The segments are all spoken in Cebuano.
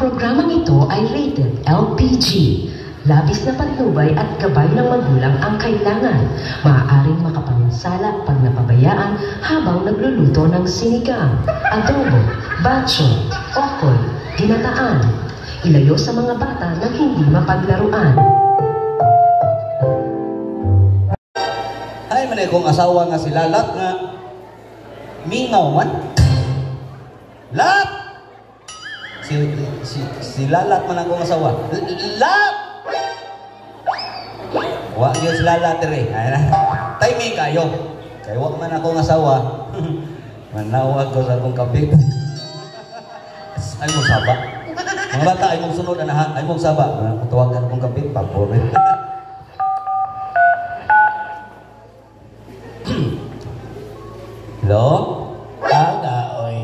Programang ito ay rated LPG. Labis na patnubay at gabay ng magulang ang kailangan. Maaaring makapaminsala pag napabayaan habang nagluluto ng sinigang, adobo, batchoy, okoy, ginataan. Ilayo sa mga bata na hindi mapaglaruan. Ay, man kong asawa nga si Lalat nga mingaw man. Lat! Si Lalat man akong asawa. Lat! Wa gyud si Lalat dire. Ay na. Timing kayo. Kay wa man akong asawa. Manawag ko sa akong kapit. Ay mo saba. Mga bata ay mong sunod ana ha. Ay mong saba. Tawagan akong kapit paborit. Hello? Aga, oy.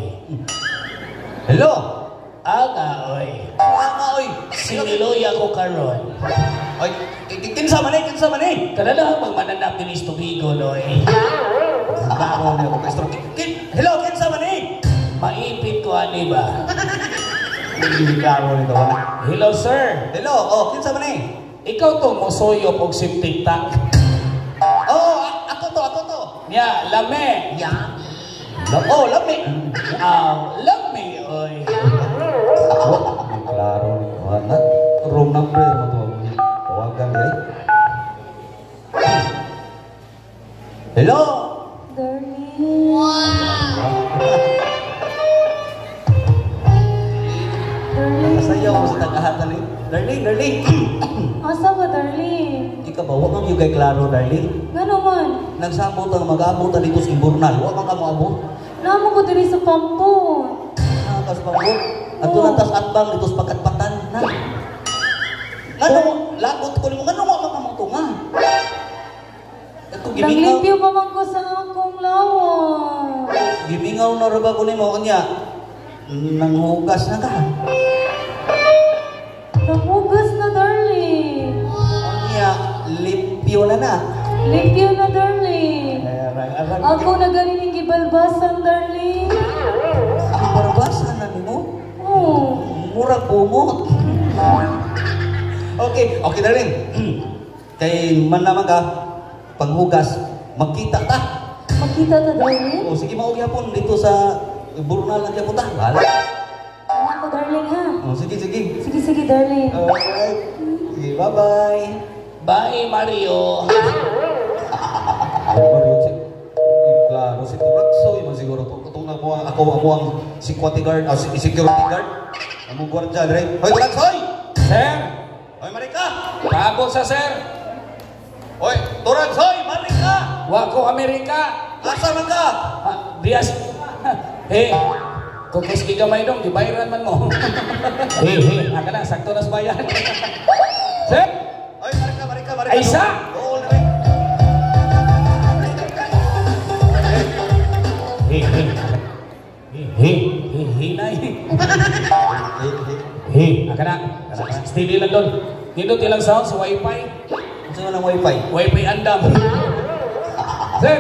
Hello? Aga, oy. Aga, oy. Siniloy ako karon. Oy, kinsa man eh, kinsa man eh. Kanala magmananap din is tubigo, oy. Klaro niya ako kaistro. Hello, kinsa man eh. Maipit ko ani ba? Hindi klaro nito wala. Hello, sir. Hello, oh, kinsa man eh. Ikaw to mosuyop og septic tank. Oh, ako to, ako to. Nya, lame. Yeah. Oh, lami. Aw, lami, oy. Oh, klaro nito wala. Room number mo to. Tawagan diri. Hello? Darling. Wow! Darling. Kasayaw ko sa tagahatan eh. Darling, darling. Asa ba, darling? Ikaw ba, wag kang kay klaro, darling. Nga naman. Nagsabot ang mag-abot dito sa Imburnal. Wag kang kamoabot. Namo ko diri sa Pampon. Ah, kas Pampon? At doon tas atbang dito sa pagkatpatan na. Ngano, lagot ko nimo. Ngano, wag kang kamutunga. Naglimpyo pa man ko sa akong lawa. Gimingaw na ra ba ko nimo kanya? Nanghugas na ka. Nanghugas na, darling. Kanya, limpyo na na. Limpyo na, darling. Ako na galing gibalbasan, darling. Gibalbasan na nimo? Oo. Murag bungot. Okay, okay, darling. Kay man naman ka, panghugas, magkita ta. Magkita ta, darling? O, sige, mao gyapon dito sa Burnal lang gyapon ta. Bahala. Anak ko, darling, ha? O, sige, sige. Sige, sige, darling. Alright. Sige, bye-bye. Bye, Mario. Mario, si... Klaro, si Turaksoy man siguro. Itong ako ang security guard, security guard. Among guardia, dire. Hoy, Turaksoy! Sir! Hoy, Marika! Paabot sa sir! Hoy, Turaksoy! Marika! Wako Amerika! Asa man ka? Dias. Hey, kung gamay dong, gibayaran man mo. Hey, hey, aka na, sakto na sa bayan. Sir? Hoy, Marika, Marika, Marika. Ay, isa! Oo, dire. Hey, hey. Hey, hey, hey, nay. Hey, aka na. Steady lang doon. Nindot ilang sound sa wifi. Ano man ang wifi? Wifi andam. Sir!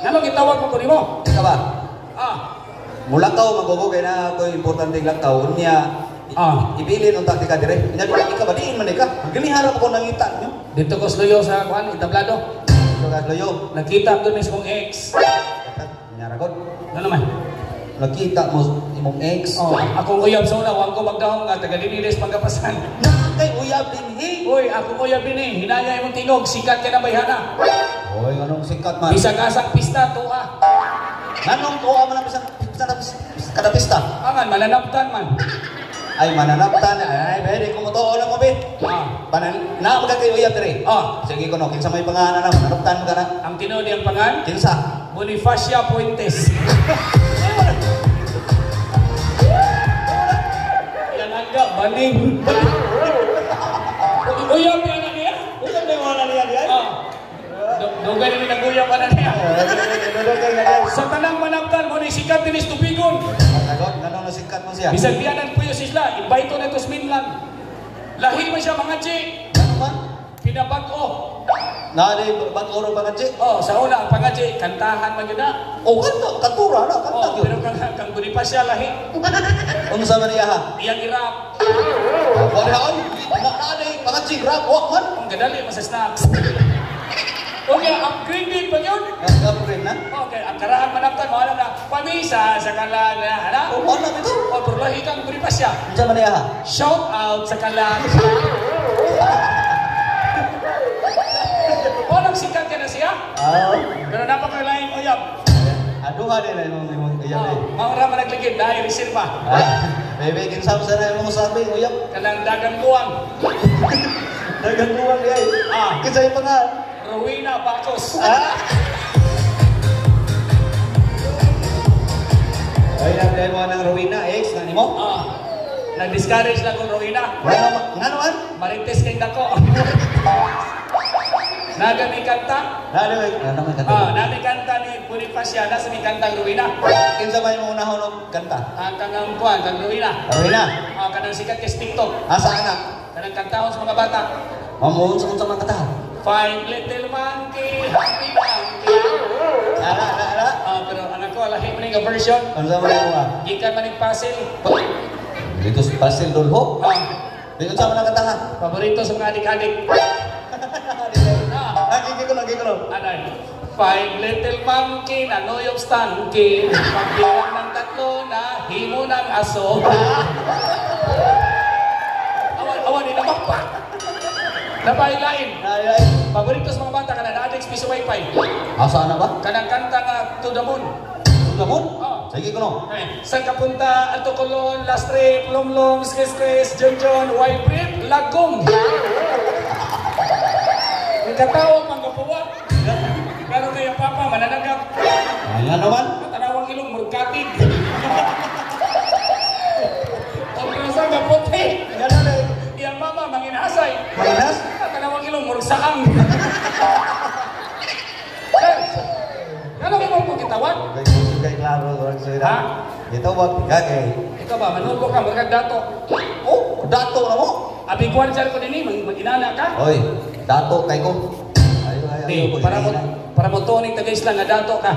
Ano gitawag mo ko nimo? Ika ba? Ah. Mulakaw magogo kay na ako importante lakaw unya. Ah. Ibilin unta tika dire. Unya ika ba diin man ka? Giliharap ako nangita nyo. Dito ko sluyo sa kuan itablado. Dito ka sluyo. Nakita ko ni kong ex. Nyara god. Ano naman? Nakita mo imong ex. Oh, akong uyab sa una, wang ko magdahong nga taga Dinilis pangkapasan. Kay uyab dinhi. Uy, akong uyab dinhi, hinaya imong tingog, sikat kay na bayhana. Uy, anong sikat man? Bisag asang pista tuwa. Anong tuwa man ang bisag kada pista? Angan mananaptan man. Ay mananaptan. Ay, pwede ko mo tuo lang mo be. Ah. Panan na magka kay uyab dire. Ah. Sige ko no, kinsa may pangalan na mananaptan ka na. Ang tinuod niyang pangan? Kinsa? Bonifacia Puentes. Yang angga baning. Uyab niya na niya? Uyab niya wala niya niya? Ah. Dugay na naguyab na niya. Sa tanang manaptan mo ni sikat dinis tubigon. Patagon, ganun na sikat mo siya. Bisag biyanan puyo sila, invite na ito sa mainland. Lahi man siya mga chi. Ano man? Pinabag-o. Nari bag-o ro pangadji. Oh, sa una ang pangadji kantahan man gyud na. Oh, kanta, kantura na, kanta Oh, gyud. pero kang Bonifacia lahi. Unsa man niya ha? Iyang irap. Wala ay, naanay pangadji rap wa man. Ang gadali man sa snacks. Okay, upgraded pa yun. Upgrade na. Okay, ang karaan manaptan mo alam na pamisa sa kalan na ana. Oh, wala bitaw. Oh, pero lahi kang Bonifacia. Unsa man niya ha? Shout out sa kalan. Walang sikat ka na siya. Ah, Pero napakalaing uyab. aduha din na imong uyab eh. Maura man nagligid dahil reserva. Ah, bebe kinsam sa na imong sabi uyab. Kanang dagang buwang. Dagang buwang di ay. Ah. Kinsay pangan? Rowena Bacos. Ah. Ay, nagdahil mo ng Rowena, ex, na nimo? Ah. Nag-discourage lang kong Rowena. Nga naman? Marites kay dako. Naga may kanta. Nga naman kanta. Ah, nami kanta ni Bonifacia, nasa may kantang Rowena. Kinsa ba yung unahon og kanta? Ang kanang kuan, kang Rowena. Rowena. Ah, kanang sikat kay TikTok. Asa anak? Kanang kantahon sa mga bata. Mamuhon sa unsa man kanta? Five little monkey, happy monkey. Ara, ara, ara. Ah, pero anak ko, lahi man nga version. Unsa man imo ah? Gikan man ning puzzle. Dito sa Basil Dulho. Ah, Dito sa man ang kanta ha? paborito sa mga adik-adik. Ah, Ah, gigi ko lang, gigi ko lang. anay. Five little monkey na noyop stanky. Pagbilang ng tatlo na himo ng aso. Awan, awan, inamang pa. Napailain. Ay, ay. Paborito sa mga bata ka na na-addicts piso wifi. Asa na ba? Kanang kanta nga To the Moon. Lamon? Oh. Sige ko no. Eh, Saan ka punta? Alto Colon, Last Trip, Lomlom, Skis Skis, John John, Wild Trip, Lagong. Ang katawa, pangkapuwa. Pero kaya papa, mananagap. Ay, nga naman. Tanawang ilong, murkatig. Ang kaputi. Nga naman. Iyang mama, manginasay. Mainas? Tanawang ilong, mursaang. Sir, ano ka mo kitawag? Kay klaro orang sa Ha? Gitawag ka kay. Ikaw ba, manugo ka, murkag dato. Oh, dato na mo. Abi gwardiya ko dinhi, mag-inana ka. Oy, dato kay ko. Ayo, ayo, Di, ayo, para mo tuon taga isla nga dato ka.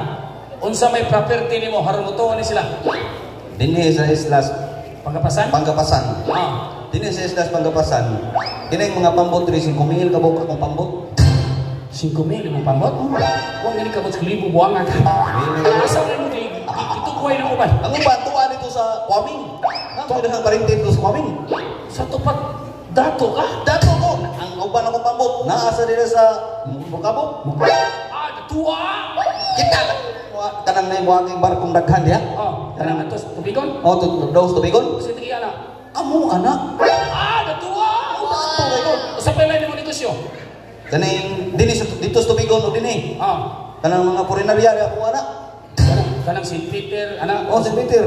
Unsa may property nimo haron mo tuon ni sila. Dinhi sa Islas Pangkapasan? Pangkapasan. Ah, Dinhi sa Islas Pangkapasan. Kini mga pambot diri 5,000 ka buok akong pambot. 5,000 imong pambot. Wa gani kabot sa libo buwangan. Asa man mo kay gitukoy na uban. Ang uban tuwa dito sa Kwaming. Ang tuwa parente dito sa Kwaming. Sa tupat dato ka. Dato ko ang uban akong pambot naa sa diri sa Mukabok. Ah, tuwa. Kita kanang na imong barkong daghan diha. Oh, kanang atos tubigon. Oh, daw sa tubigon. Sa tigiya na. Amo anak. Ah, datuwa. Dato kay ko. Usa pa lang nimo negosyo. Kaning dinhi sa dito sa tubigon o dinhi. Ah, Kanang mga purinarya ako anak. kanang St. Peter, anak. Oh, si Peter.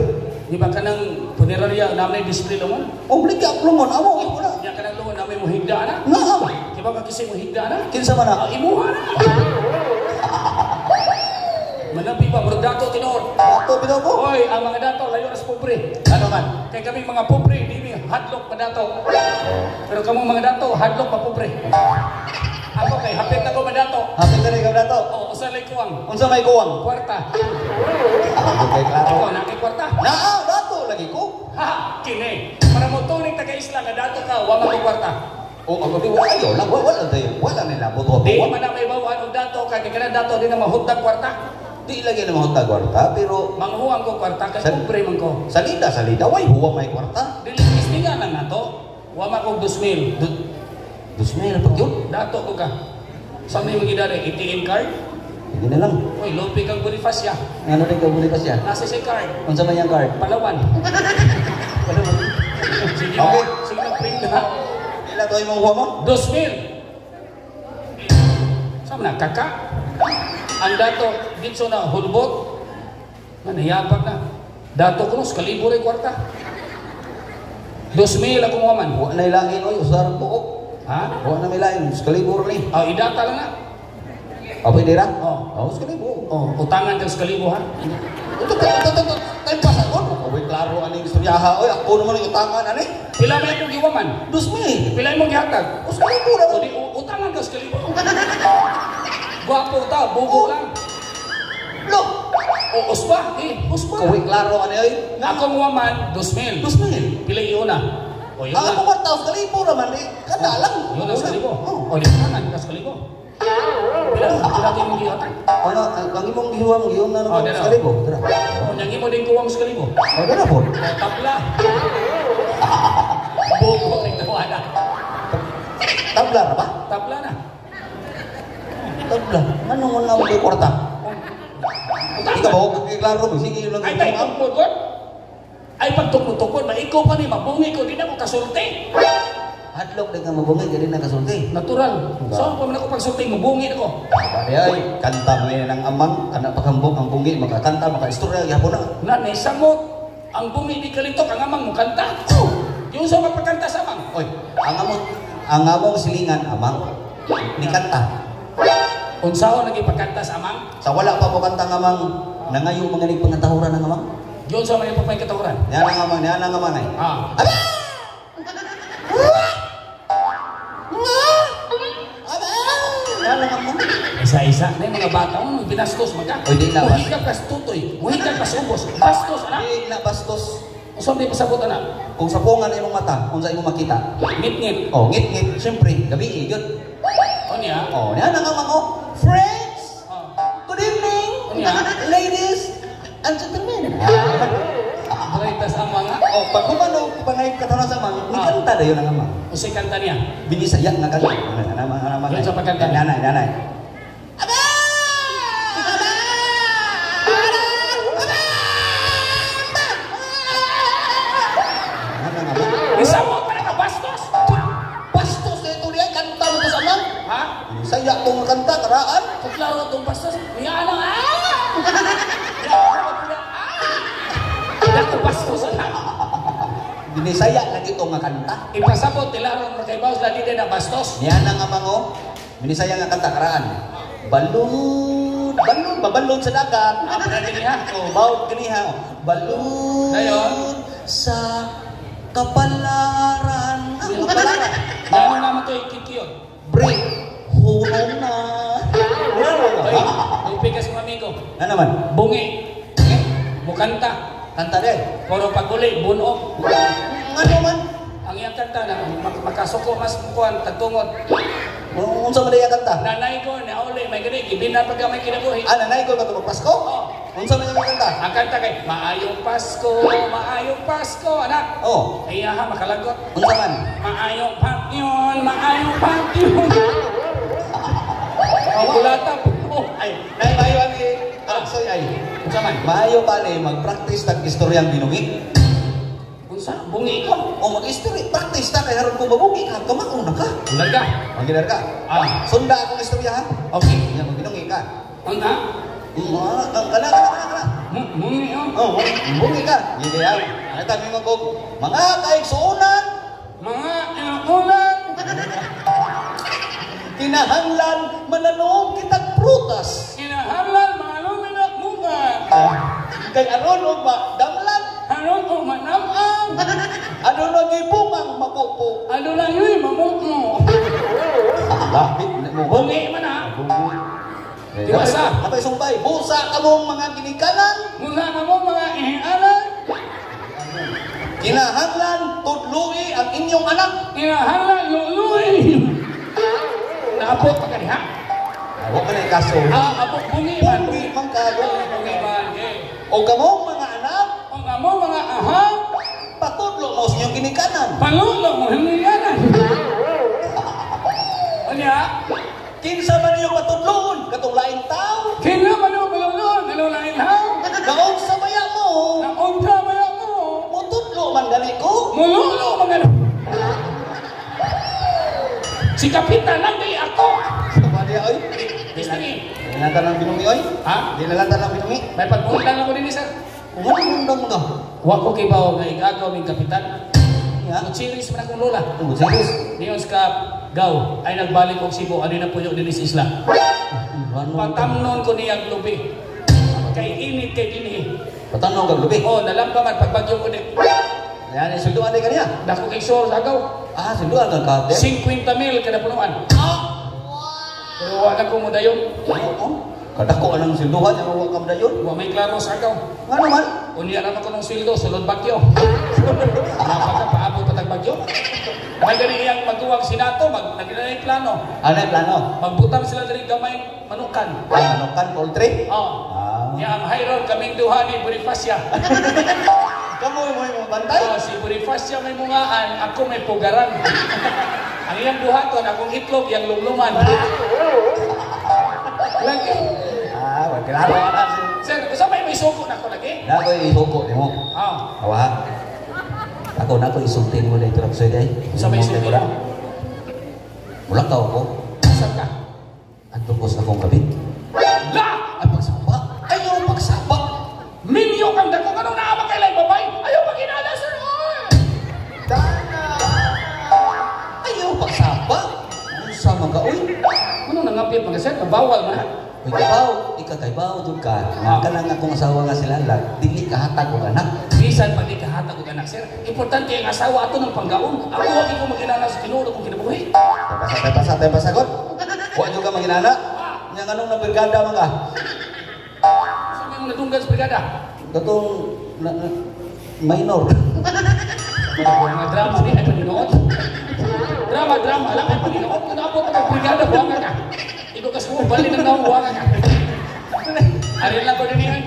Di ba kanang funeraria na may display lungon? Oh, balik ka lungon amo imo na. Ya kanang lungon na may muhigda na. Naa. Di ba ka kasi muhigda na? Kinsa man na? Ah, imuha na. Manabi ba murag dato tinuod. Dato bitaw ko. Hoy, ang mga dato layo na sa pobre. Ano man? Kay kami mga pobre, di mi hadlok pa dato. Pero kamong mga dato, hadlok pa pobre. Ako kay hapit ako madato. Hapit ka rin dato. O, usa lay kuwang. Unsa may kuwang? Kwarta. Okay, klaro. Ako na kay kwarta. Naa, dato lagi ko. Ha, kini. Para mo tuning taga isla nga dato ka, wa man ko kwarta. Oh, ako di wala ayo lang, wala tayo. Wala nila buto. Di man na may bawaan og dato kay kay kanang dato di na mahutag kwarta. Di lagi na mahutag kwarta, pero Manghuwang ko kwarta kay pobre man ko. Salida, salida, way huwang may kwarta. Dili istinga lang nato. Wa man kog 2,000. 2,000 pag yun. Dato ko ka. Sa may mga ATM card? Hindi na lang. Uy, lopi kang Bonifacia. Ano din ka Bonifacia? Nasa si card. Unsa man yang card? Palawan. Palawan. Sige, Okay. sige print na. Ila to imong huwa mo? 2,000. Sa na kaka? Ang dato dito na hulbot. Manayapag na. Dato ko no, kalibo rin kwarta. 2,000 ako mga man. Wa na ilain oy, usar buok. Ha? Wa na may lain, kalibo ni. Oh, idata lang na. Apoy dira? Oh. Oh, kalibo. Oh, utangan kang sa kalibo ha. Ito, ito, ito, ito, time pass ako. Apoy klaro aning istorya. Istoryaha oy, ako naman ang utangan ani. Pila may akong giwaman? 2,000. Pila imong gihatag? 1,000 ra. O di utangan ka sa kalibo. Gwapo ta, bugo lang. Lo. O usba, eh, usba. Kawi klaro ani oy. Akong waman, 2,000. 2,000. Pila iuna? O yun Ang na. ako kwarta sa kalibo ra man di. Kada lang. Yun na sa kalibo. Oh. O di utangan ka sa kalibo. Pila, pila ito imong gihatag? Ano, ang imong gihuwam gihuwam na Oh, naman dara. sa kalibo. Dara. O nang imo din kuwang sa kalibo. Oh, dara po. O tabla. Bugo ning tawana. Tabla ra ba? Tabla na. Tabla. Ano mo na mo kwarta? Ikaw ba kay klaro mo? Sige lang. Ay, tay, tungkod ko. Ay, pagtukod-tukod, maikaw pa ni, mabungi ko, di na ko kasulti. Hadlok din nga mabungi, dili na kasulti. Natural. So, pa man ako pagsulti, mabungi ako. Pare ay, kanta man ng amang, kana paghambog ang bungi, makakanta, makaistorya, gyapon na. Nanay, samot, ang bungi di kalitok, ang amang mo kanta. Yung sa magpagkanta sa amang. Oy, ang among silingan amang, ni kanta. Unsaon lagi pagkanta sa amang? Sa wala pa mo kanta ng amang, nangayo mga nig pangatahuran ng amang. Yun sa mga pagpagkatahuran. Niya ang amang, niya ang amang ay. Ah. Aba! Aba! Niya ang amang. Isa-isa na yung mga bata, ano, binastos magka. Oy, di na, bas- Muhigap kas tutoy, muhigap kas ubos, bastos, anak. Di na bastos. Unsa may pasabot, anak? Kung sa pungan imong mata, unsa imong makita? Ngit-ngit. Oh, ngit-ngit, siyempre, gabi eh, yun. O niya? Oh, niya ang amang oh. Friends, Oh. good evening. Ano yan? Ladies and gentlemen. Braitas ang mga. Oh, pag humano, pangay katana sa amang, ni kanta dayon ang amang. Usay kanta niya. Binisaya nga kanta. Ano, Yun sa pagkanta. Nanay, nanay. Aba! Aba! Aba! Aba! Ano ang amang? Isamot pa na ka, bastos! Bastos na ito niya, kanta mo ko sa amang. Ha? Binisaya ko nga kanta, karaan. Kung klaro itong bastos, niya ano, ah! Dako bastos, anak. Binisaya lagi ito nga kanta. Ipasabot, tilaron, makaibaw, lagi din na bastos. Niya nang amang oh. Binisaya nga kanta, karaan. Balud, balud, babalud sa dagat. Ah, pwede niya. Oh, bawd kaniha. Oh. Balud Dayon. sa kapalaran. Ah, kapalaran. Gano'n naman ito ikikiyon. Break. Hunong na. Oy, upi ka sa mga amigo. Ano naman? Bungi. Mukanta. Kanta din. Pero pag uli, bunog. Ano man? Ang iyang kanta na, makasuko mas mukuan, tagtungod. Unsa man iya kanta? Nanay ko, nauli, may gani, gibinan pagka may kinabuhi. Ah, nanay ko kato magpasko? Oo. Unsa man iya kanta? Ang kanta kay, maayong Pasko, maayong Pasko, anak. Oh, Ay, aha, makalagot. unsa man? Maayong pakyon, maayong pakyon. Ikulata po. Ay, nay maayo ani Arsoy ay. Unsa man? Maayo pa ni mag-practice tag istoryang binungi. Unsa? Bungi ko. O mag-istorya, practice ta kay haron ko mabugi ka, kamao na ka. Ulag ka. Magilar ka. Ah. Sunda akong istorya ha. Okay. Nya magbinungi ka. Unsa? Kana kana kana kana. Bungi oh. Oh, bungi ka. Gini ha. Ano ta mingon kog mga kaigsuonan, Mga ulan. kinahanglan mananom kitag prutas. Kinahanglan manganom na muka. Kay aron og madamlan, Aron og manamang. aron og ibumang mapupo. Ano lang yun, mamuko. Lapit na mo. Bungi man ha. Bungi. Diwasa. Napay sumpay, busa kamong mga ginikanan, Mula ka mo mga ihianan. kinahanglan tudloi ang inyong anak. Kinahanglan luluy. Naapot pa ka diha. Wa ka na kaso. Ah, abot bungi man. Bungi man kayo. Bungi man. Eh. O kamong mga anak, Ang amo mga ahang, patudlo mo sa inyong ginikanan. palulo mo hingiyanan. Unya, Kinsa man inyong patudloon, katong laing tao. kina man mo palulon, dilo lain ha. Naunsa baya mo? Naunsa baya mo? Mutudlo man gani ko. Mululo mga ano. Si Kapitan lang dili ako. Sa niya oy. Distingi. Dinalatan lang binungi oy. Ha? Dinalatan lang binungi. May pagmundang ako din sir. Kung ano mundang mo ka? Wa ko kibaw nga igagaw ning kapitan. Ya. Serious man akong lola. Tungod serious. Niyon sa gaw ay nagbalik og Cebu ani na puyo dinhi sa isla. Patamnon ko niyang lubi. Kay init kay dinhi. Patamnon kag lubi. Oh, nalamba man pagbagyo ko ni. Yan, sweldoan din kaniya. Dako kay sure sa agaw. Ah, sweldoan kang kape. 50 mil kada punuan. Pero wala ko mo dayon. Oo. Kadako anang sweldohan ang wa kam dayon. Wa may klaro sa agaw. Nga naman. Unya naman ko ng sweldo sulod bagyo. Napaka paabot pa tag bagyo. May gani iyang maguwag sinato, mag nagilay plano. Ano yung plano? Magbutang sila diri gamay manukan. Ay, manukan poultry. Oh. Ah. Nya ang high road kaming duha ni Bonifacia. Kamu mo yung bantay? Oh, si Bonifacia may mungaan, ako may pugaran. Ang iyang buhaton, akong itlog, iyang lumluman. Lagi. Ah, wag klaro na. Sir, usa may suko na ako lagi. Na ko isuko nimo. Ah, Awa. Ako na ko isulti mo dito lang sa'yo day. Usa may isulti mo? Mula ka ako. Usa ka. Adto ko sa akong kapit. La! Ay pagsaba. Ayaw pagsaba. Minyo kang dako kanong naa ba kay lay babay? Ayaw paginala, sir. Oy! Dana. Ayaw pagsaba. Unsa man ka oy? Ano nangapit mga sir? Bawal na. Uy, kabaw, ika kay baw jud ka. Ah. Nga kanang akong asawa nga sila lag, dili kahatag og anak. Bisan pa di kahatag og anak, sir. Importante ang asawa ato ng panggaon. Ako wag ko maginana sa tinuod akong kinabuhi. Tapasa, tapasa, tapasa god. Wa jud ka maginana. Nya nganong na brigada man ka? Sa may mga nadunggan sa brigada. Katong minor. Mga drama ni ay paninood. Drama, drama lang ay paninood. Kung naabot ka brigada, buwanga ka. Igo ka sa bali ng naong buwanga ka. Ari lang ko din yan.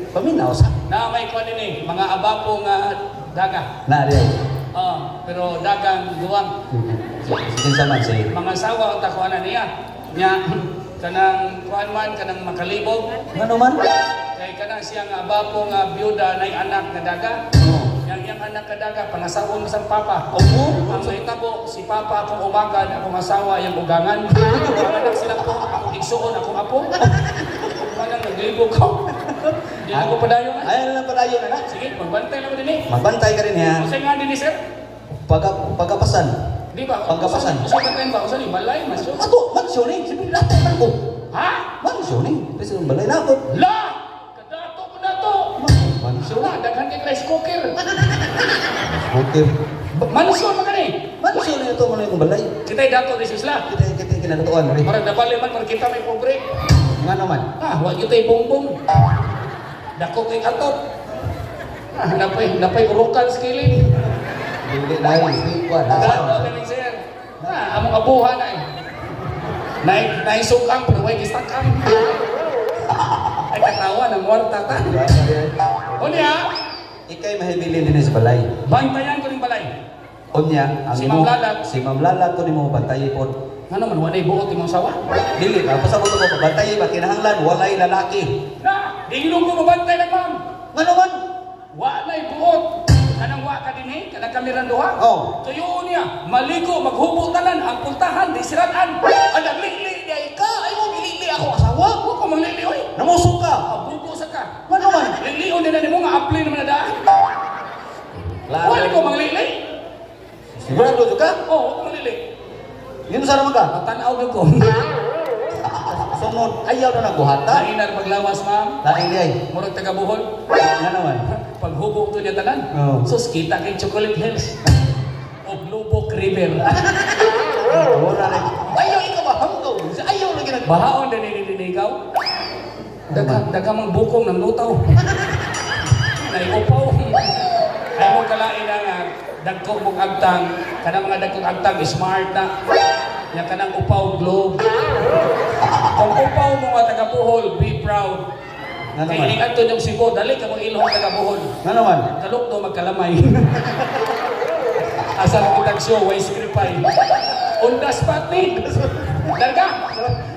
Paminaw sa. Na may kuan din eh, mga abapo nga daga. Na di. Pero dagang duwang. Kinsa man si Mga sawa ang takuanan niya. Nya kanang kuan man kanang makalibog. Ngano man? Kay kanang siya nga abapo nga byuda nay anak nga daga. Yang iyang anak kadaga pangasawon sa papa. Opo. Ang mahitabo si papa akong umagan, akong asawa yang ugangan. Ang anak sila po, akong igsuon, akong apo. Manang naglibog ko. Di na ko padayon. Ay lang padayon anak. Sige, magbantay lang ko din eh. Magbantay ka rin ha. Unsay nga din eh, sir? Pagkapasan. Di ba? Pangkapasan. Usa ka ba? Usa ni balay masyo. Ato, mansyon eh. Siyempre dato man ko. Ha? Mansyon eh. Kasi ang balay na ako. La! Kadato ko na to. Mansyon. Wala, daghan kay rice cooker. Okay. Mansyon man kani. Mansyon eh ito mo na yung balay. Kita'y dato di sisla. Kita kita kinatuan rin. Murag nabali man murag kita may pobre. Nga naman. Ah, wa kita'y bongbong. Dako kay katot. Ah, napay urukan sa kilid. Hindi na yun. Hindi ko. Dato ganing sir. Ah, among abuhan ay. Naisukang pero way gistakang. Ay katawa ng warta ta. Unya, Ikay mahibilin din sa balay. bantayan ko ning balay. Unya, ang Si Ma'am Lalat. Si Ma'am Lalat ko nimo bantayi pod. Ngano man walay buot imong sawa? Dili, pasabot ko bantayi ba kinahanglan walay lalaki. Na, di gilong ko mabantay lang ma'am. Ngano man? Walay buot. Kanang wa ka dinhi, kanang kameran duha. Oh. Tuyo niya, maligo, maghubo tanan, ang pultahan, di siratan. Ay, naglili di ka. Ay mo gilili ako asawa. Wa ko manglili oy. Namusok ka. Bugo sa ka. Ngano man? Lilion din na nimo nga apply naman na daan. Wala ko manglili. Sigurado jud ka? Oh, wa ko manglili. Yun sa naman ka? Tanaw gyud ko. Sunod, ayaw na nagbuhata. Lain na paglawas, ma'am. Lain di ay. Murag taga Bohol. Ngano man? Paghubo to niya tanan. Oo. Sus, kita kay Chocolate Hills. O Lubok River. Wala na. Ayaw ikaw ba? Hanggaw. Ayaw lagi nag... Bahaon din ni ikaw. Daghang mang bukong ng lutaw. Naiupaw. Ay mo kalain na nga dagko mong agtang, kanang mga dagkong agtang smart na. Yang kanang upaw globe. Kung upaw mo nga taga Bohol, be proud. Nga Kay naman. ining adto niyong Cebu, dali ka mo ilhong taga Bohol. Nga naman. Kalok to magkalamay. Asa ra kitang show, way script ay. On the spot ni. Darga.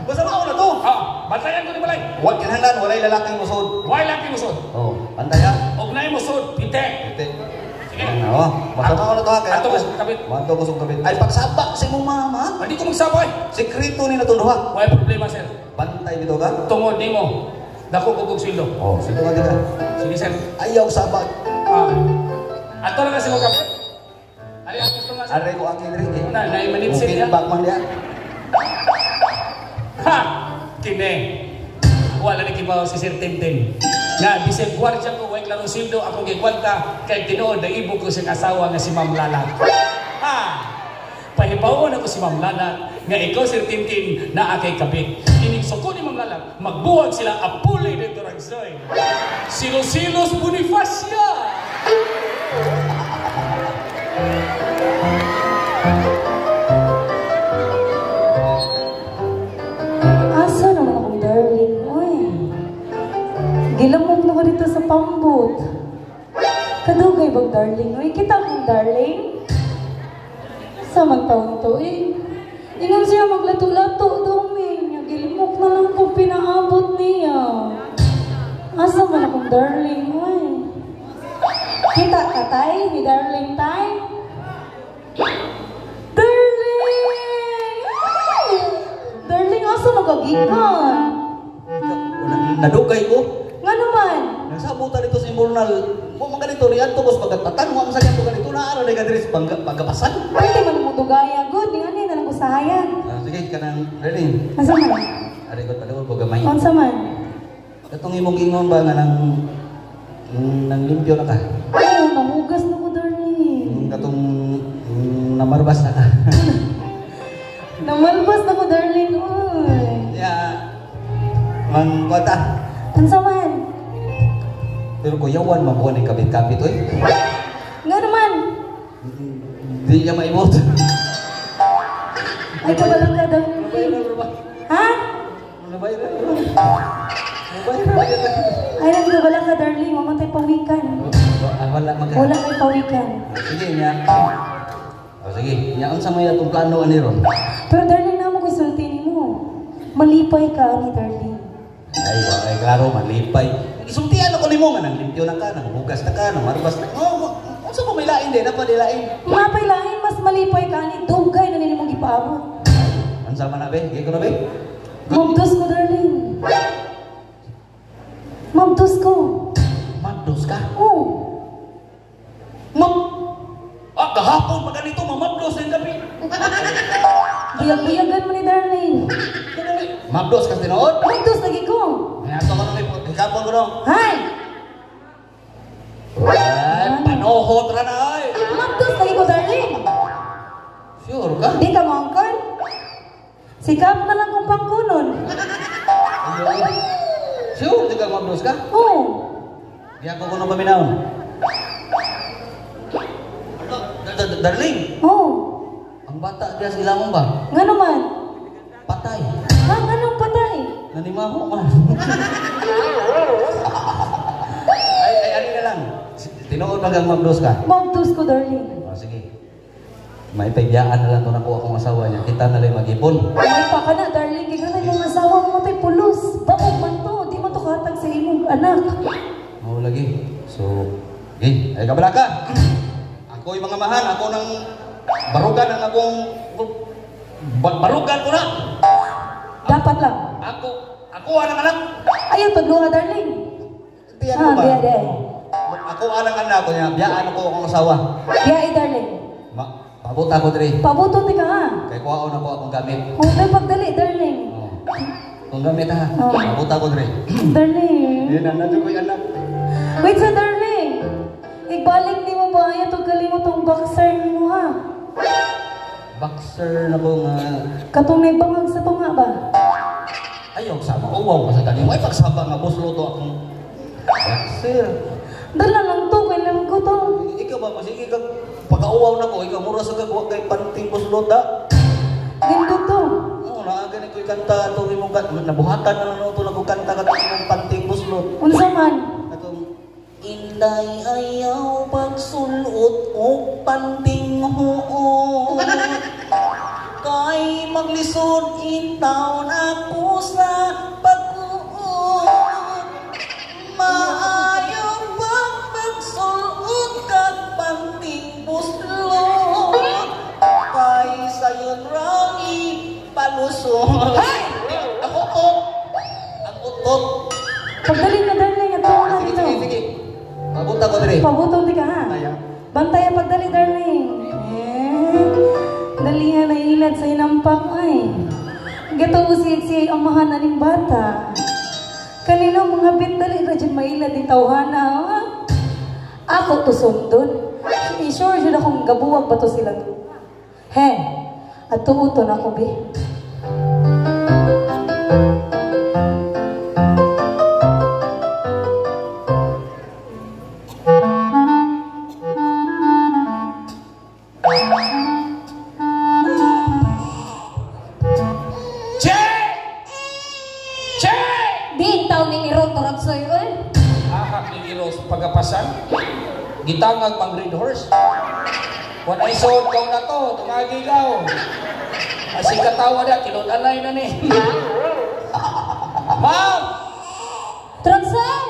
Basta mao na to. Ah, bantayan ko ni balay. Wa kinahanglan walay lalaking musod. Way laki musod. Oh, bantay ha. Og naay musod, pite. Ite. Sige. Oo, basta mao na to ha kay Ato ko sa kapit. Mato ko sa kapit. Ay pagsabak sa imong mama. Hindi ko magsabay. Sekreto ni natong duha. Way problema, sir. Bantay bitaw ka. Tungod nimo. Dako ko kog sweldo. Oh, sige ka ka. Sige, sir. Ayaw sabak. Ah. Ato na kasi mo kapit. Ari ang gusto nga, sir. Aray ko akin rin eh. Na, naimanitsin Mungkin niya. bak man diya. Ha! Kine. Wala na kibaw si Sir Tintin. Nga bisag gwardiya ko way klarong sildo akong gigwanta kay tinuod naibog ko siyang asawa nga si Ma'am Lalat. Ha. Pahibawon ako si Ma'am Lalat nga ikaw Sir Tintin na akay kabit. Inig suko ni Ma'am Lalat, magbuwag sila apuli dito ragsoy. Silos-silos Bonifacia. Asa naman akong darling, oy. Gilamok na ko dito sa pambot. Kadugay bang darling, oy. Kita akong darling. Sa man taon to, eh. Ingon siya maglato-lato daw, eh. Gilamok na lang kung pinaabot niya. Asa man akong darling, oy. Kita ka, tay? Ni darling, tay? Darling! Ay! Darling, asa magagikan? Nadugay ko. Nga naman. Nagsabutan dito sa Imbornal. Mo man ganito riyan to boss pagkatatan mo ang sa ganito na ara na diri sa panggapasan. Pwede man mo dugaya good ni ani na lang usahayan. Sige kanang darling. Asa man? Ari ko padawag ko gamay. Unsa man? Katong imong ingon ba nga nang limpyo na ka? Oo, nahugas na ko darling. Katong namarbas na ka. Namalbas na ko darling. Uy. Ya. Mang kota. Unsa man? Pero kuyawan mabuhan ang kapit-kapit, oy. Nga naman. Di niya maimot. Ay, kabalang ka, darling. Ha? Ay, nagkabala ka, darling. Mamatay pawikan. Wala man ka. Wala kay pawikan. Sige, niya. O, sige. Niya, unsa may atong plano ani ron? Pero darling, namo ko isulti nimo. Malipay ka, ani, darling. Ay, ay, klaro, malipay. Isultian ako nimo nga nang limpyo na ka, nang hugas na ka, nang marbas na. Oh, unsa ba may lain din? Napa di lain? Mapay lain, mas malipay ka ani dugay na nini mong gipaabot. Unsa man na be? Gi ko na be? Mabdos ko, darling. Mabdos ko. Mabdos ka? Oo. Mab ah, kahapon pa ganito, mamabdos din gabi. Buyag-buyagan mo ni darling. Mabdos ka tinuod? Mabdos lagi ko. Ato ko nung hikapon ko no. Hay! Ay, panohot ra na ay. Mabdos lagi ko, darling. Sure ka? Di ka maangkan? Sikap na lang kung pangkunon. Sure, di ka mabdos ka? Oo. Di ako kuno paminawon. Darling! Oo. Ang bata diya sa ilamong ba? Nga naman. Patay. Ha? Anong patay? Nanimaho man. Ay, ay, ano na lang. Tinuod ba kang mabdos ka? Mabdos ko, darling. Oh, sige. May paibiyaan na lang ito nakuha akong asawa niya. Kita na lang mag-ipon. May pa ka na, darling. Kaya na yung asawa mo to'y pulos. Bakog man to. Di man to kahatag sa imong anak. Oo, lagi. So, okay. Ay, kabala ka. Ako'y mga mahan. Ako nang barugan ang akong... Barugan ko na! Dapat lang. Ako, ako ang anak. Ayaw, pagluha, darling. Tiyan mo ba? Diya, diya. Ako ang anak ko niya. Biyaan ako akong asawa. Diya, eh, darling. Pabot ako diri. Pabuto ti ka, ha? Kay kuhaon ako akong gamit. Oh, may pagdali, darling. Oh. Akong gamit, ha? Oh. Pabot ako diri. Darling. Yan, nandiyo ko'y anak. Wait sa darling. Ibalik ni mo ba ayaw itong galing mo tong boxer ni mo, ha? Boxer na po nga. Katong may bangag sa tunga ba? Ayaw, sama. Oh, wow, kasi galing. Ay, pagsaba nga, boss, luto akong boxer. Dala lang to, kailan ko to. Ikaw ba, masige kag pagkauwaw na ko, ikaw mura sa kag kay panting boss luta. Gando to. Oo, naaga ni ko'y kanta itong imong nabuhatan na lang ito nagkanta ka itong imong panting buslot. Unsa man? Atong Inday ayaw pagsulot o panting huot. Kay maglisod in town ako sa pag-uot. Maayo pag magsulot kag panting buslot. Kay sayon rami palusot. Hey! Ang utot! Ang utot! Pagdali na darling, at na Sige, dito. sige, sige. Pabuta ko diri. Pabuto di ka, ha? Bantay ang pagdali, darling. Eh, dali nga nailad sa inampak, ay. Gato si amahan na ning bata. Kanino mga bit dali ra jud maila di tawhana, ha? Ako to sundon. Sure jud akong gabuwag ba to silang. He, ato uton ako bi. Che! Che! Di taw ni Iro Turaksoy oy. Ahak ni Iro sa pagapasan. Gitangag mang red horse. Kung ay sold kaw na to, tumagigaw. Asi katawa na, tinud-anay na ni. Ma'am! Turaksoy!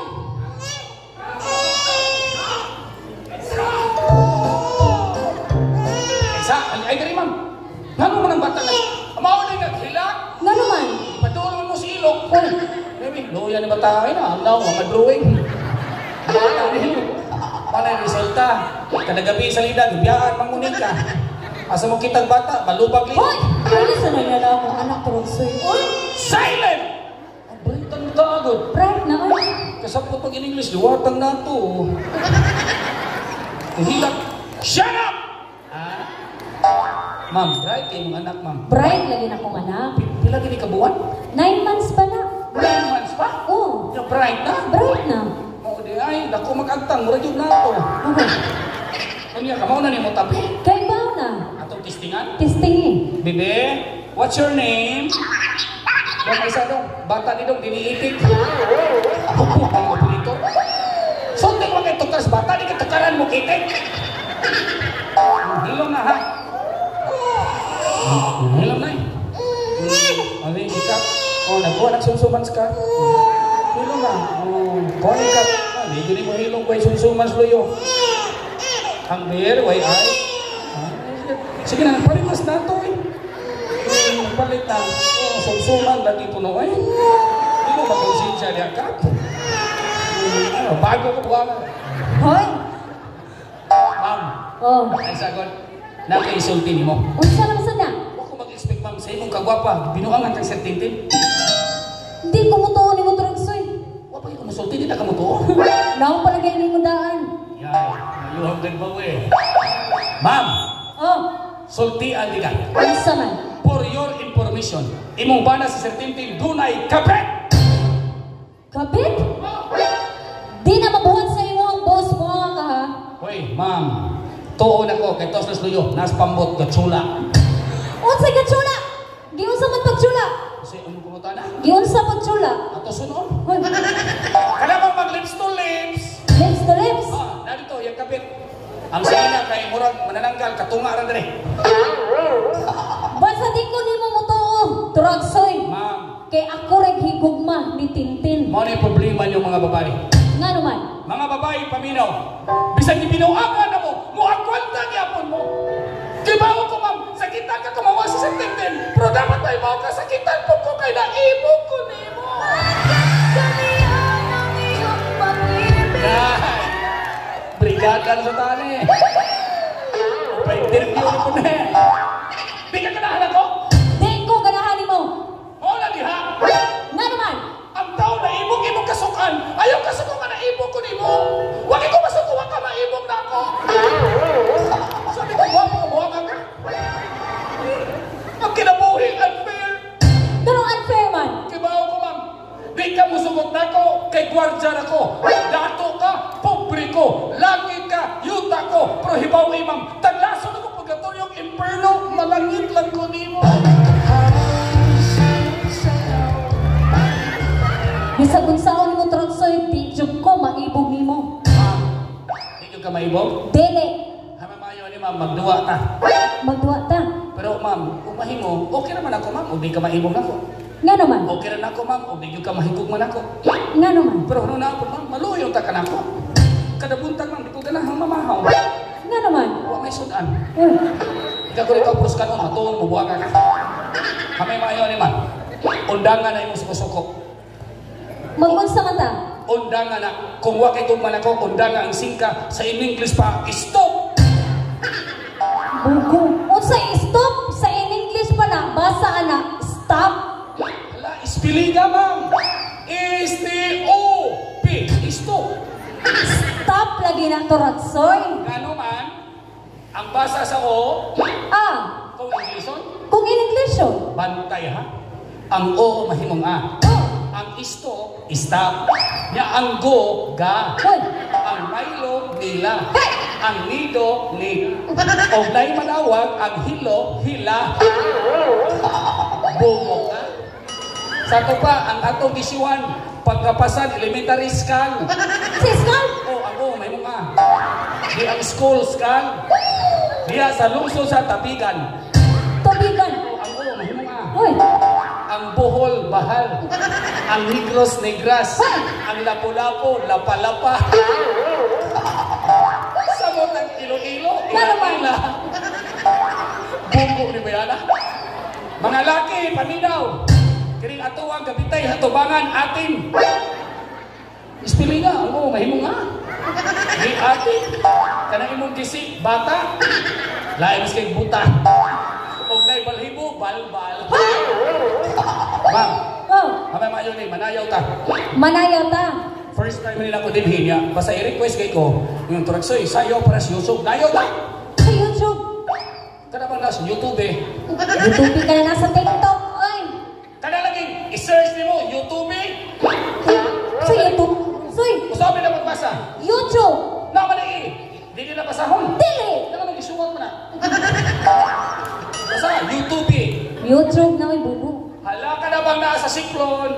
Isa, ay diri ma'am. Ngano man ang bata na? Mao ni naghilak. Ngano man? Padulon mo si ilok. Uy, baby, luya ni bata ay na. Ang mga drawing. Bata ni. Wala yung resulta. Kada gabi sa lida, gibiyaan, mangunin ka. Asa mo kitang bata, malubag lida. Hoy! Ano sa nangala akong anak Turaksoy? Oy! Silent! Ang balitan mo kaagad. Bright na oy. Kasapot pag in English, duwatang na to. Hilak. Shut up! Ah? Ma'am, bright kayo mong anak, ma'am. Bright lagi na akong anak. Pila gini ka buwan? 9 months pa na. 9 months pa? Oo. Ya, bright na? Bright na. Mao di ay, dako magagtang, mura jud na to. Okay. Unya ka mao na nimo tapi. Kay ba na? Atong testingan. Testingin. Bebe, what's your name? Dong, isa dong. Bata ni dong, diniitik. Pupuk ang operator. Sunting mo kay tukar sa bata, di ka tukaran mo kitik. Hilom na ha. Hilom na eh. Ano yung sikap? Oh, nagkuha nagsumsuman ka. Hilom na. Oh, kuha ka. Hindi ni mo hilom kay sumsuman sa luyo. Ang beer, way ay. Sige na, palitas na ito eh. Palit na. Oh, sumsuman lagi puno eh. Hindi mo makonsensya niya ka. Ano, bago ko buha ka. Hoy! Ma'am, Oh. ay sagot, nakaisulti ni mo. Unsa naman sa na? Huwag ko mag-expect ma'am sa imong kagwapa. Binuangan kang Sir Tintin. Hindi ko mutuo ni mo Turaksoy. Huwag pa kayo musulti, di na ka mutuo. Naong palagay ni mo daan. Yay, mayuhang din ba eh. Ma'am, Oh, sultian di ka. unsa man? For your information, imong bana si Sir Tintin dunay kapit! Kapit? Di na mabuhat sa imo ang boss mo ka ha. Hoy, ma'am, tuon ako kay Toslos Luyo, nas pambot gatsula. Unsa gatsula? Giunsa man pagtsula? Kasi ano kumuta na? Giunsa pagtsula? Ato sunon. Hoy, Kada bang mag lips to lips? lips to lips. Ah, narito, yung kapit. Ang sina kay murag manananggal, katunga ran dire. Basta di ko nimo mutuo, Turaksoy. Ma'am, Kay ako reg higugma ni Tintin. mao na yung problema niyo mga babae. Nga naman? Mga babae paminaw, bisan gibinuangan na mo, muagwanta gyapon mo. Kibaw ko ma'am, sakitan ka kumawa sa Sir Tintin, pero dapat ay mao ka sakitan po ko kay naibog ko nimo. Nay, brigada sa tani. Pa-interview na po na. Di ka ganahan ako? Di ko ganahan nimo. Mao na diha. Nga naman? Ang tao na ibog imong kasukan, ayaw kasuko nga naibog ko nimo. Wag ko masuko, wag ka maibog na ako. Sabi ko, buha ka, buha ka. Ang kinabuhi, unfair. Ganong unfair man. Kibaw ko, ma'am. Di ka musugot na ko, kay gwardya na ko. Dato ka, pobre ko, langit ka, yuta ko. Pero hibaw eh, ma'am, taglaso na ko pagkaturyong imperno, malangit lang ko nimo. Bisag unsaon nimo Turaksoy, di jud ko maibog nimo. Ma'am, di jud ka maibog? Dili. Hamamayo ni ma'am, magduwa ta. Magduwa ta. Pero ma'am, kung mahimo, okay naman ako ma'am, ug di ka maibog nako. Nga naman? Okay rin ako ma'am, ug di jud ka mahigog man ako. Nga naman? Pero ano na ako ma'am, maluyo ta ka nako. Kada buntag ma'am, di ko ganahang mamahaw. Nga naman? Wa may sudan. Uy. Ikaw ko ikaw pros kanon, matuon mo buwa ka. Hamay maayo ni ma'am. Undangan na imong suko-suko. Mag-unsa man ta? Undangan na. Kung wa kay gugman ako, undangan ang singka sa in English pa, stop! Bugo. Unsa stop? Sa in English pa na, basa ana, stop. Hala, ispiliga ma'am. S-T-O-P. Stop. Stop lagi ng Turatsoy. Ngano man, ang basa sa O, Ah, kung Englishon, kung in English yun. bantay ha. Ang O mahimong A. Oh, Ang isto, stop. Nya ang go, ga. hoy. Ang Milo, nila. Hey! Ang nido, ni. Og nay manawag, ang hilo, hila. Bugo ka. Sa ato pa, ang atong gisiwan, pagkapasan, elementary scan. Siskal. Oh, ang o, may mga. Di ang school scan. Diya sa lungsod sa tabigan. Tubigan. Oh, ang o, may mga. Hoy. Ang Bohol, bahal. Ang Negros, negras. Ang Lapu-Lapu, lapa-lapa. Samot ang Iloilo, ila-ila. Bugo ni Bayana. Mga laki, paminaw. Kining ato ang gabitay, hatubangan, atin. Ispili nga, ang oo, mahimo nga. Di atin. Kanang imong gisi, bata. Lain mas kay buta. Og nay balhibo, balbal. Ma'am, Oh, hamay maayo ni, manayaw ta. manayaw ta. First time nila ko dinhin niya, basta i-request kay ko, yung Turaksoy, sayo para sa YouTube. Nayaw ta! Sa YouTube. Kada bang nasa YouTube eh. YouTube ka na nasa TikTok. Ay. Kada lagi, i-search nimo YouTube eh. Sa YouTube. Soy, Usabi na magbasa. YouTube. Naman eh. Di nila basahon. Dili. Kada nang isuwat mo na. Basta, YouTube eh. YouTube na may bugo. Hala ka na bang nasa siklon?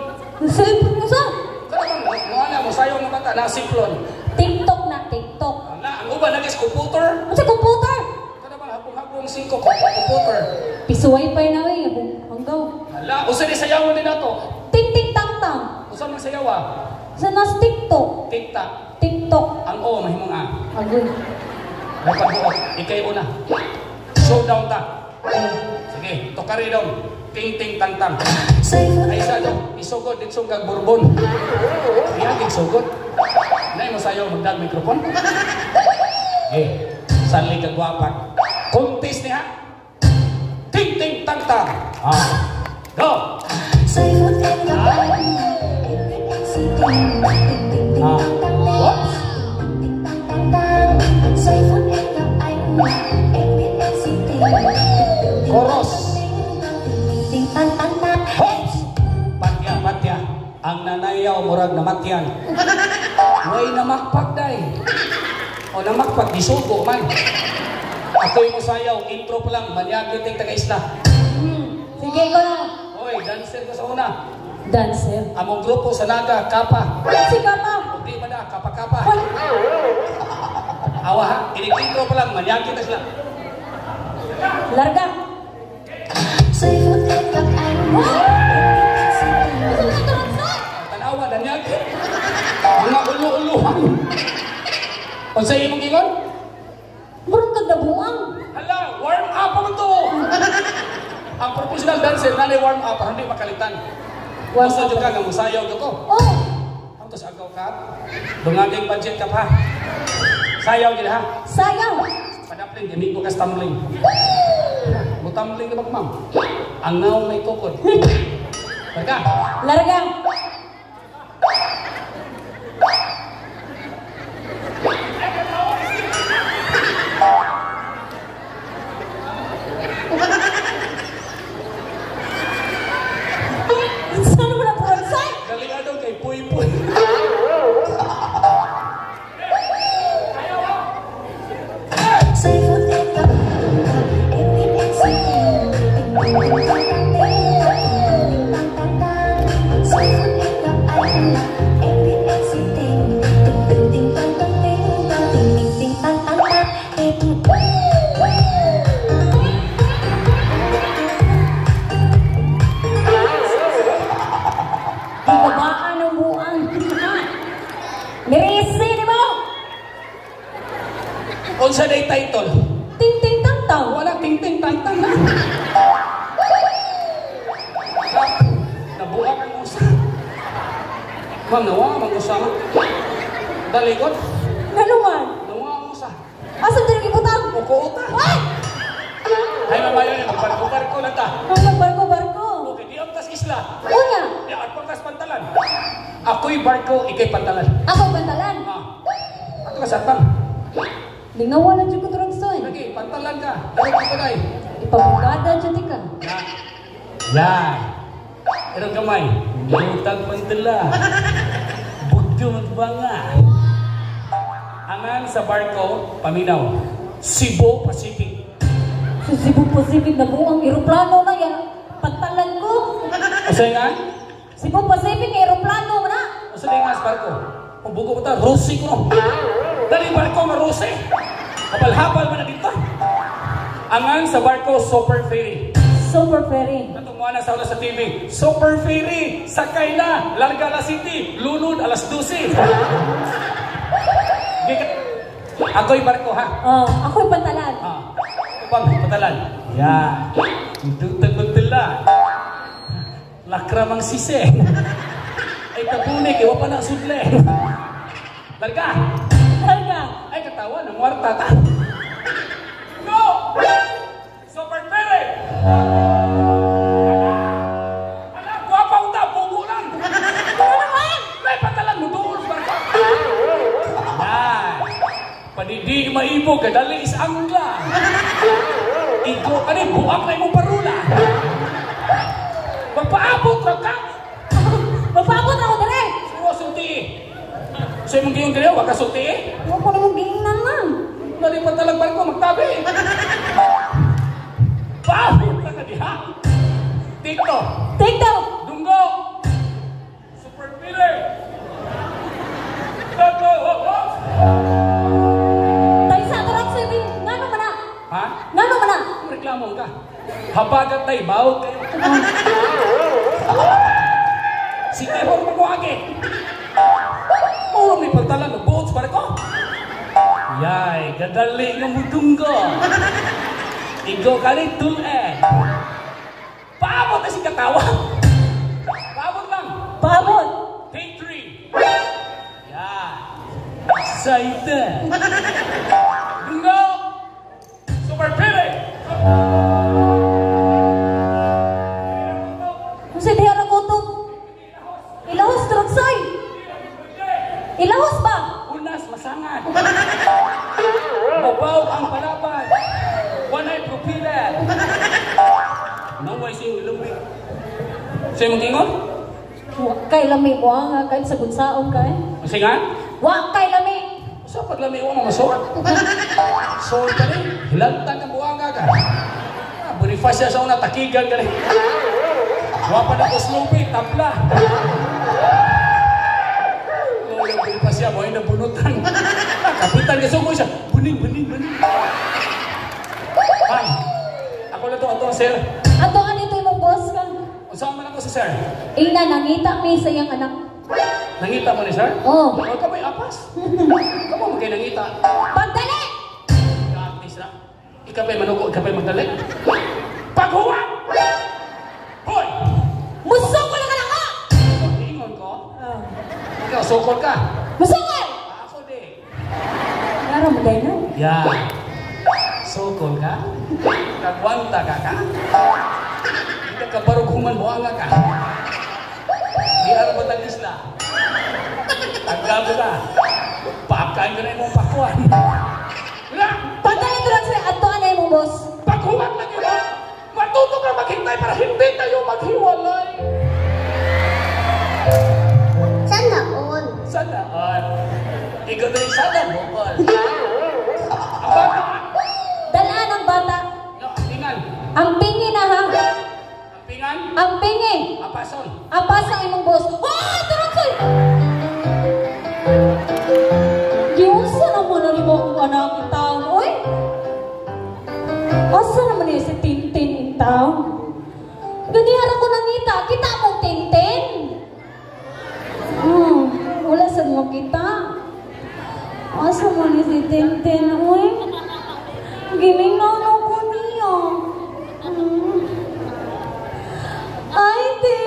Sa sa Kada bang, mga mo sayo ng bata, nasa siklon. TikTok na TikTok. Na, ang uban nagis computer. Sa computer. Kada bang hapong-hapong singko, computer. Piso wifi na eh. Hanggaw. Hala, usa ni sayawan din nato. Ting ting tang tang. Usa man sayaw ah. Sa nas TikTok. TikTok. TikTok. Ang O mahimong A. Agoy. Dapat buot. Ikay una. Showdown ta. Sige, tukari dong. Ting ting tang tang. Ay isa dong, isugod dito kag bourbon. Iya isugod. Nay mo sayo magdag mikrofon. Eh, sanli kag gwapa. Contest niya. Ting ting tang tang. Ah. Go. Ah. Whoops. Koros. Hops! Patya, patya. Ang nanayaw, murag namatyan. Way namakpak day. O namakpak, disugo man. Ako'y musayaw, intro pa lang, manyagit yung taga-isla. Sige ko na. Hoy, dancer ko sa una. Dancer. Among grupo sa Naga, Kapa. Si Kapa. O di ba na, Kapa-Kapa. Awa ha, inig-intro pa lang, manyagit na sila. Larga. Tanawa, danyagit. Mga ulo-uluhan. O sa imong ingon? Murag kag nabuang. Hala, warm up pa man to. Ang professional dancer, nanay warm up, hindi makalitan. Basta dyan ka, nga musayaw ko. Oh. Ang tos agaw ka, dungaging budget ka pa. Sayaw gid ha. Sayaw. Padaplin, gamit ko ka stumbling. Mutumbling ka ba, ma'am? Ang naong may tukod. Larga. Larga. Saan mo na Turaksay? Dali daw kay Puy-Puy. Ibabaan ang buang. Mirisi, di ba? Unsa day title? Ting ting tang tang. Wala ting ting tang tang na. Nabuak ang usa. Ma'am, nawa ang usa. Dalikot. Naluman. Nawa ang usa. Asa din ibutang? Ukuuta. Ay! Ay, mamayo niya, magbarko-barko na ta. Ang magbarko-barko. Okay, di ang tas isla. Una. Di ang tas pantalan. Ako'y barko, ika'y pantalan. Ako'y pantalan. Ah. Ato ka sa atbang. Lingawan na dyan ko Turagsoy. Lagi, pantalan ka. Dali ka tunay. Ipabugada dyan ka. Yan. Pero gamay. Lutag pantala. Bugdo magbanga. Angan sa barko, paminaw. Cebu Pacific. Sa Cebu Pacific na buong eroplano na yan. Pantalan ko. Asa nga? Cebu Pacific, eroplano man na. Asa nga sa barko? Kung bugo ko ta, Rossi ko no. Dali barko nga Rossi. Habal-habal man na dito. Angan sa barko, Super Ferry. Super Ferry. Katong mga nasa sa TV, Super Ferry, sakay na, Larga la City, lunod alas 12. Ako'y barko ha. Oh, ako'y pantalan. Ah, upang patalan. Ya. Dutag magdala. Lakramang sise. Ay kabunik, iwa pa na sudle. Larga. Larga. Ay katawa, nangwarta ta. Go! Super Ferry! Ala, guwapa unta, bugo lang. Ano naman? May patalan mo doon, barko. Yan. Padidi maibog, kadali is angla. Igo ka ni, buak na imong parula. Magpaabot ra ka. Magpaabot ako dire. Sino sulti? Sa imong giyon kaniya, wa ka sulti? Wa ko namang giingnan na. Dali pa talag barko, magtabi. Paabot ra ka diha. Tikto. Tikto. Dunggo. Super Peter. Go, go, go, go. Taysa Turagsoy, ngano man na? Ha? Ngano man na? Reklamo ka. Habagat tayo, bawag kayo. Si Tehor magwagi. Muro ni pantalan ng buot sa barko. Yay, gadali nga mudunggo. Igo ka ni tule. Paabot na si katawa. Paabot lang. Paabot. Take 3. Yeah. Excited. Dunggo. Super Pili. Kung sa diha kutob. Ilahos Turagsoy. Ilahos ba? Unas masangat. Babaw ang palapad. Wanay propeller. Naway siya lumig. Siya mong ingon? Wa kay lami mo nga kay sagot saon kay. Singan? Wa kay lami. Sa paglami wa mamasor. Sol ka rin. Hilantang ang buwanga ka. Ah, Bonifacio sa una takigan ka rin. Wa pa na ko slope, tabla. Lolo Bonifacio mo ay nabunutan. Ah, kapitan ka suko siya. Buning, buning, buning. Ay, ako na to ato, sir. Ato ani to imong boss ka. Unsa man ako si sir? Ina nangita mi sa iyang anak. Nangita mo ni sir? Oh. Oh, ka may apas. Kamo man kay nangita. Pagdali! Gatis na. Ikaw pa'y manugo, ikaw pa'y magdali. Paghuwat! Hoy! Musukol ka na ka! Ingon ko? Ikaw, sukol ka. Musukol! Ako di. Ngaro mo dahil na? Yeah. Sukol ka? Kagwanta ka ka? Hindi ka barog human buanga ka. Di araw ba tang isla? Tanggal ka. Paakain ka na imong pakwan. Wala! Pagdali to lang sa'yo, ato na imong boss. Paghuwat lang yun, ha? Matuto ka maghintay para hindi tayo maghiwalay. Sana all. Sana all. Ikaw na yung sana bukol. Ang bata! Dalaan ang bata. No, ang pingan. Ang pingi na ha. Ang pingan? Ang pingi. Apason. Apas ang imong boss. Oh, Turagsoy! Giunsa naman na nimo akong anak in town, oy? Asa naman niya si Tintin in town? Ganihara ko nangita. Kita mong Tintin? Wala sa mo kita. Asa man ni si Tintin, oy? Gimingaw na ko niya. Ay, Tin!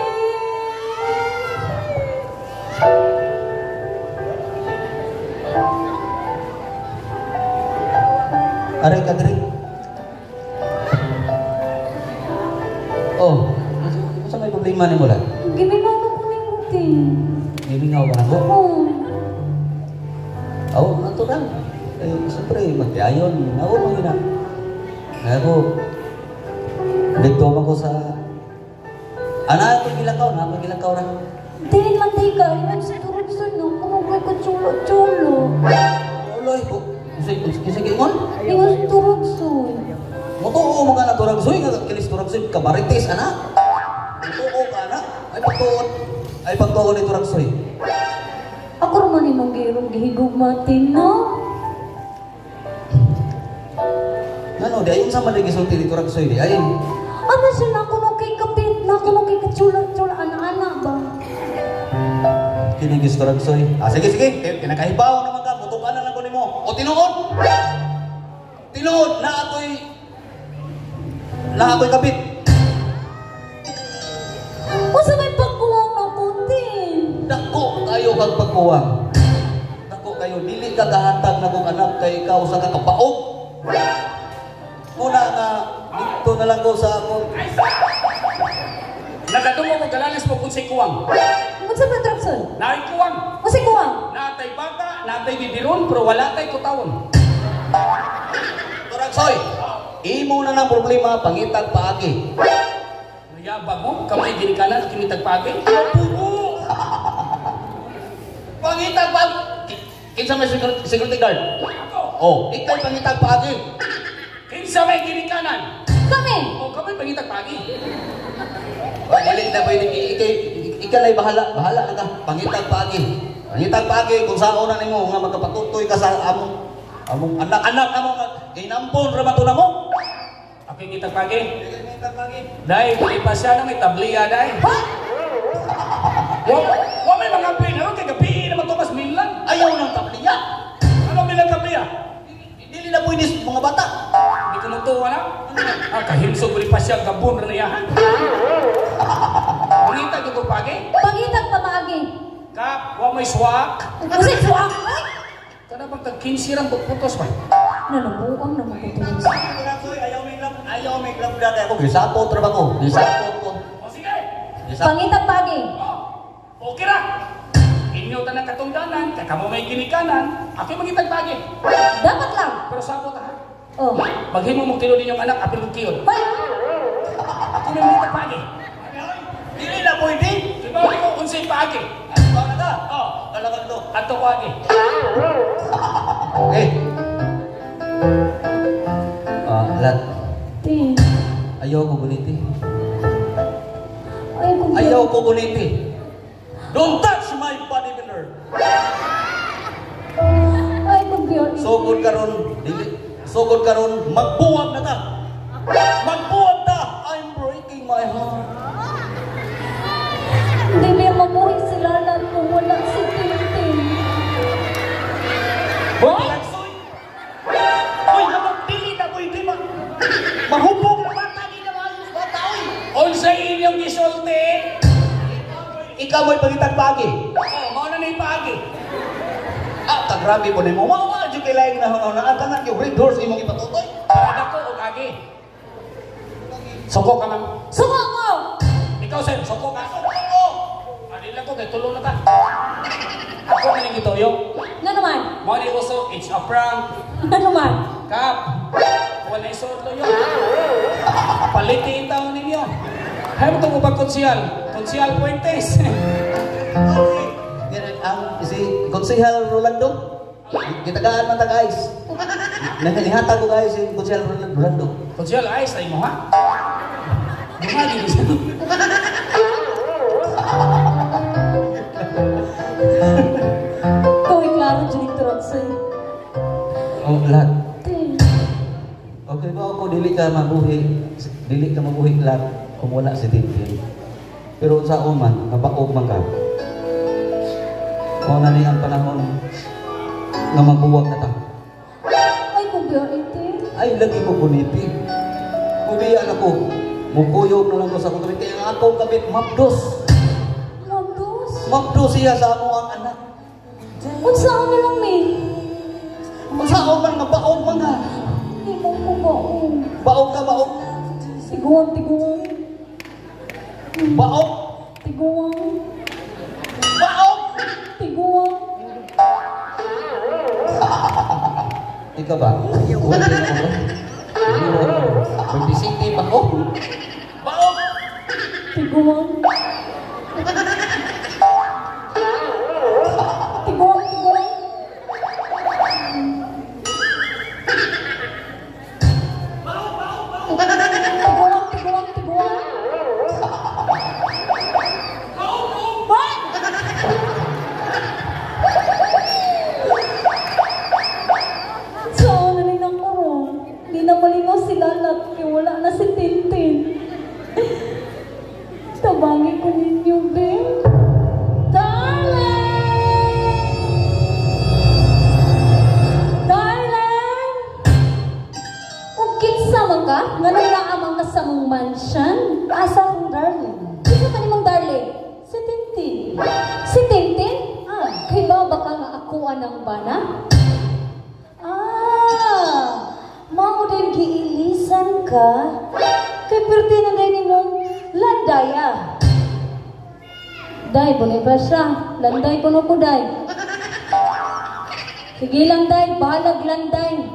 Aray ka diri. Oh, unsa may problema nimo la? Gimingaw na ko nimo, Tin. Gimingaw ka nako? Oo. Oo, natural. Eh, siyempre, magtiayon. Ako, mga na. Ako, dito man ko sa... Ana, ako gilakaw na, ako gilakaw na. Diin man di ka, ingon si Turagsoy no, kung ka chulo-chulo. Uloy, sige, ingon? Ingon si Turagsoy. Mutuo mo ka na Turagsoy, nga kilis Turagsoy, kamarites, ana. Mutuo ka, ana. Ay pagtuon ni Turagsoy. Ako naman imong girong gihigugmatin, no? Ano, di ayon sa man gisulti ni Turagsoy, di ayon. Ano siya na kuno kay kapit, na kuno kay kachula-chula, ana-ana ba? Kinigis Turagsoy. Ah, sige, sige. Kinakahibaw naman ka. Mutukan na lang ko nimo. O, tinuod! Tinuod na ako'y kapit. Unsa may pagkuwang na kunti? Dako kayo kag pagkuwang. Dako kayo. Dili ka kahatag na kong anak kay ikaw sa kakapaog. Muna nga, dito na lang ko sa akong... Nakadungo ko galalis mo kung sa'y kuwang. Unsa ba Turagsoy? Naay kuwang. Unsay kuwang? Natay bata, natay bibiron, pero wala tay kutawon. Turagsoy, imo na ng problema, pangitag paagi. Nayabag mo, kamay ginikanan, kinitag paagi. Puro! Pangitag paagi! Kinsa may security guard? Ako! Oh, ikay pangitag paagi. Kinsa may ginikanan? Kami! O, kamay pangitag paagi. Dili na pwede, ikay bahala, bahala na ka. Pangitag paagi. Pangitag paagi, kung saan na nimo nga magkapatutoy ka sa among anak-anak among ginampon ra man to namo. Ako yung ngitag pagi. Dahil, dili pa siya na may tabliya, dahil. Ha? Wa may mga pin, ano kay gabi naman to mas milan. Ayaw ng tabliya. Ano milan tabliya? Dili na pwede mga bata. Hindi ko nung wala. Ah, kahimsog dili pa siya gabon ra niyahan. Pangitag ko pagi. Pangitag pamaagi. Kap, wa may swak. Unsay swak? Ay! Kana bang tag 15 rang pagputos ba? Nanabuang naman ko Turagsoy. Ayaw may glab, ayaw may glab na kay ako. Gisapot ra ba ko? Gisapot ko. O sige. Pangitag paagi. Oh, okay ra. Inyo tanang katungdanan, kay kamo may ginikanan, ako mangitag pagi. Dapat lang. Pero sabot ha. Oh. Maghimo mong tinuod ninyong anak, apil kong kiyon. Hoy! Ako may mangitag pagi. Dili na pwede. Diba ko unsay paagi? Ano na ka? Oh, Kalaban to. ato ko agi. Okay. Ah, lat. Tin. Ayaw ko guniti. Ayaw ko. Ayaw ko guniti. Don't touch my body, Miller. Ay, kung biyan. Sugod karon, dili. Sugod karon, magbuwag na ta. Magbuwag ta. I'm breaking my heart. Hindi may mabuhi sila lang kung wala si Tintin. Hoy! Hoy, habang dili na pwede ma. Mahubog na bata, di na maayos bata, oy. Unsay inyong gisulti? Ikaw mo'y pangitag paagi. Oh, mao na ni paagi. Ah, kagrabe po nimo. Wa jud kay laing nahuna ang tanan yung red horse imong ipatutoy. Para dako og agi. Suko ka, ma'am. Suko ko! Ikaw, sir, suko ka. Suko ko! Adili lang ko, kay tulong na ka. Ako maning gituyo. Nga naman? Mao ni uso, it's a prank. Nga naman? Kap, wala isuot lo yun. Palitin taon ninyo. Hay mo itong ubang konsyal. Konsyal Puentes. Ang si Konsehal Rolando. Gitagaan man ta guys. Nangalihatag ko guys si Konsehal Rolando. Konsyal, ayos tayo mo ha? Dumagi ko siya. Ikaw ay klaro dyan yung Turagsoy. Oh, lahat. Tin. Okay ba ako dili ka mabuhi, dili ka mabuhi lahat kung wala si Tintin. Pero sa man, nabaog man ka. Mao na ni ang panahon nga magbuwag na ta. Ay, kung biyan iti. Ay, lagi ko kuniti. Kubiyan ako. Mukuyog na lang ko sa akong kabit. Kaya ang akong kabit, mabdos. Mabdos? Mabdos siya sa amo ang anak. Unsa man lang ni? Unsa man nga baog man ka? Hindi mo ko baog. Baog ka, baog. Tiguang, tiguang. Baog. Tiguang. Baog! Uy, magbisiti pa ko. Baog! Tiguang. Tiguang, tiguang. Tiguang, tiguang, tiguang. What? Saan na rin ang kurong? Di na malinaw si Lalat, kaya wala na si Tintin. Tabangin ko ninyo, babe. Darling! Darling! Ug kinsa man ka? Nga nang naamang ka sa mong mansion? Asa akong darling? Kinsa man imong darling? Si Tintin. Si Tintin? Ah. Kay ba ka nga ako anang bana? Ah! Mao din giilisan ka? Kay perti na din imong landaya. Day, boleh ba siya? Landay ko no ko, day. Sige lang, day. Balag lang, day.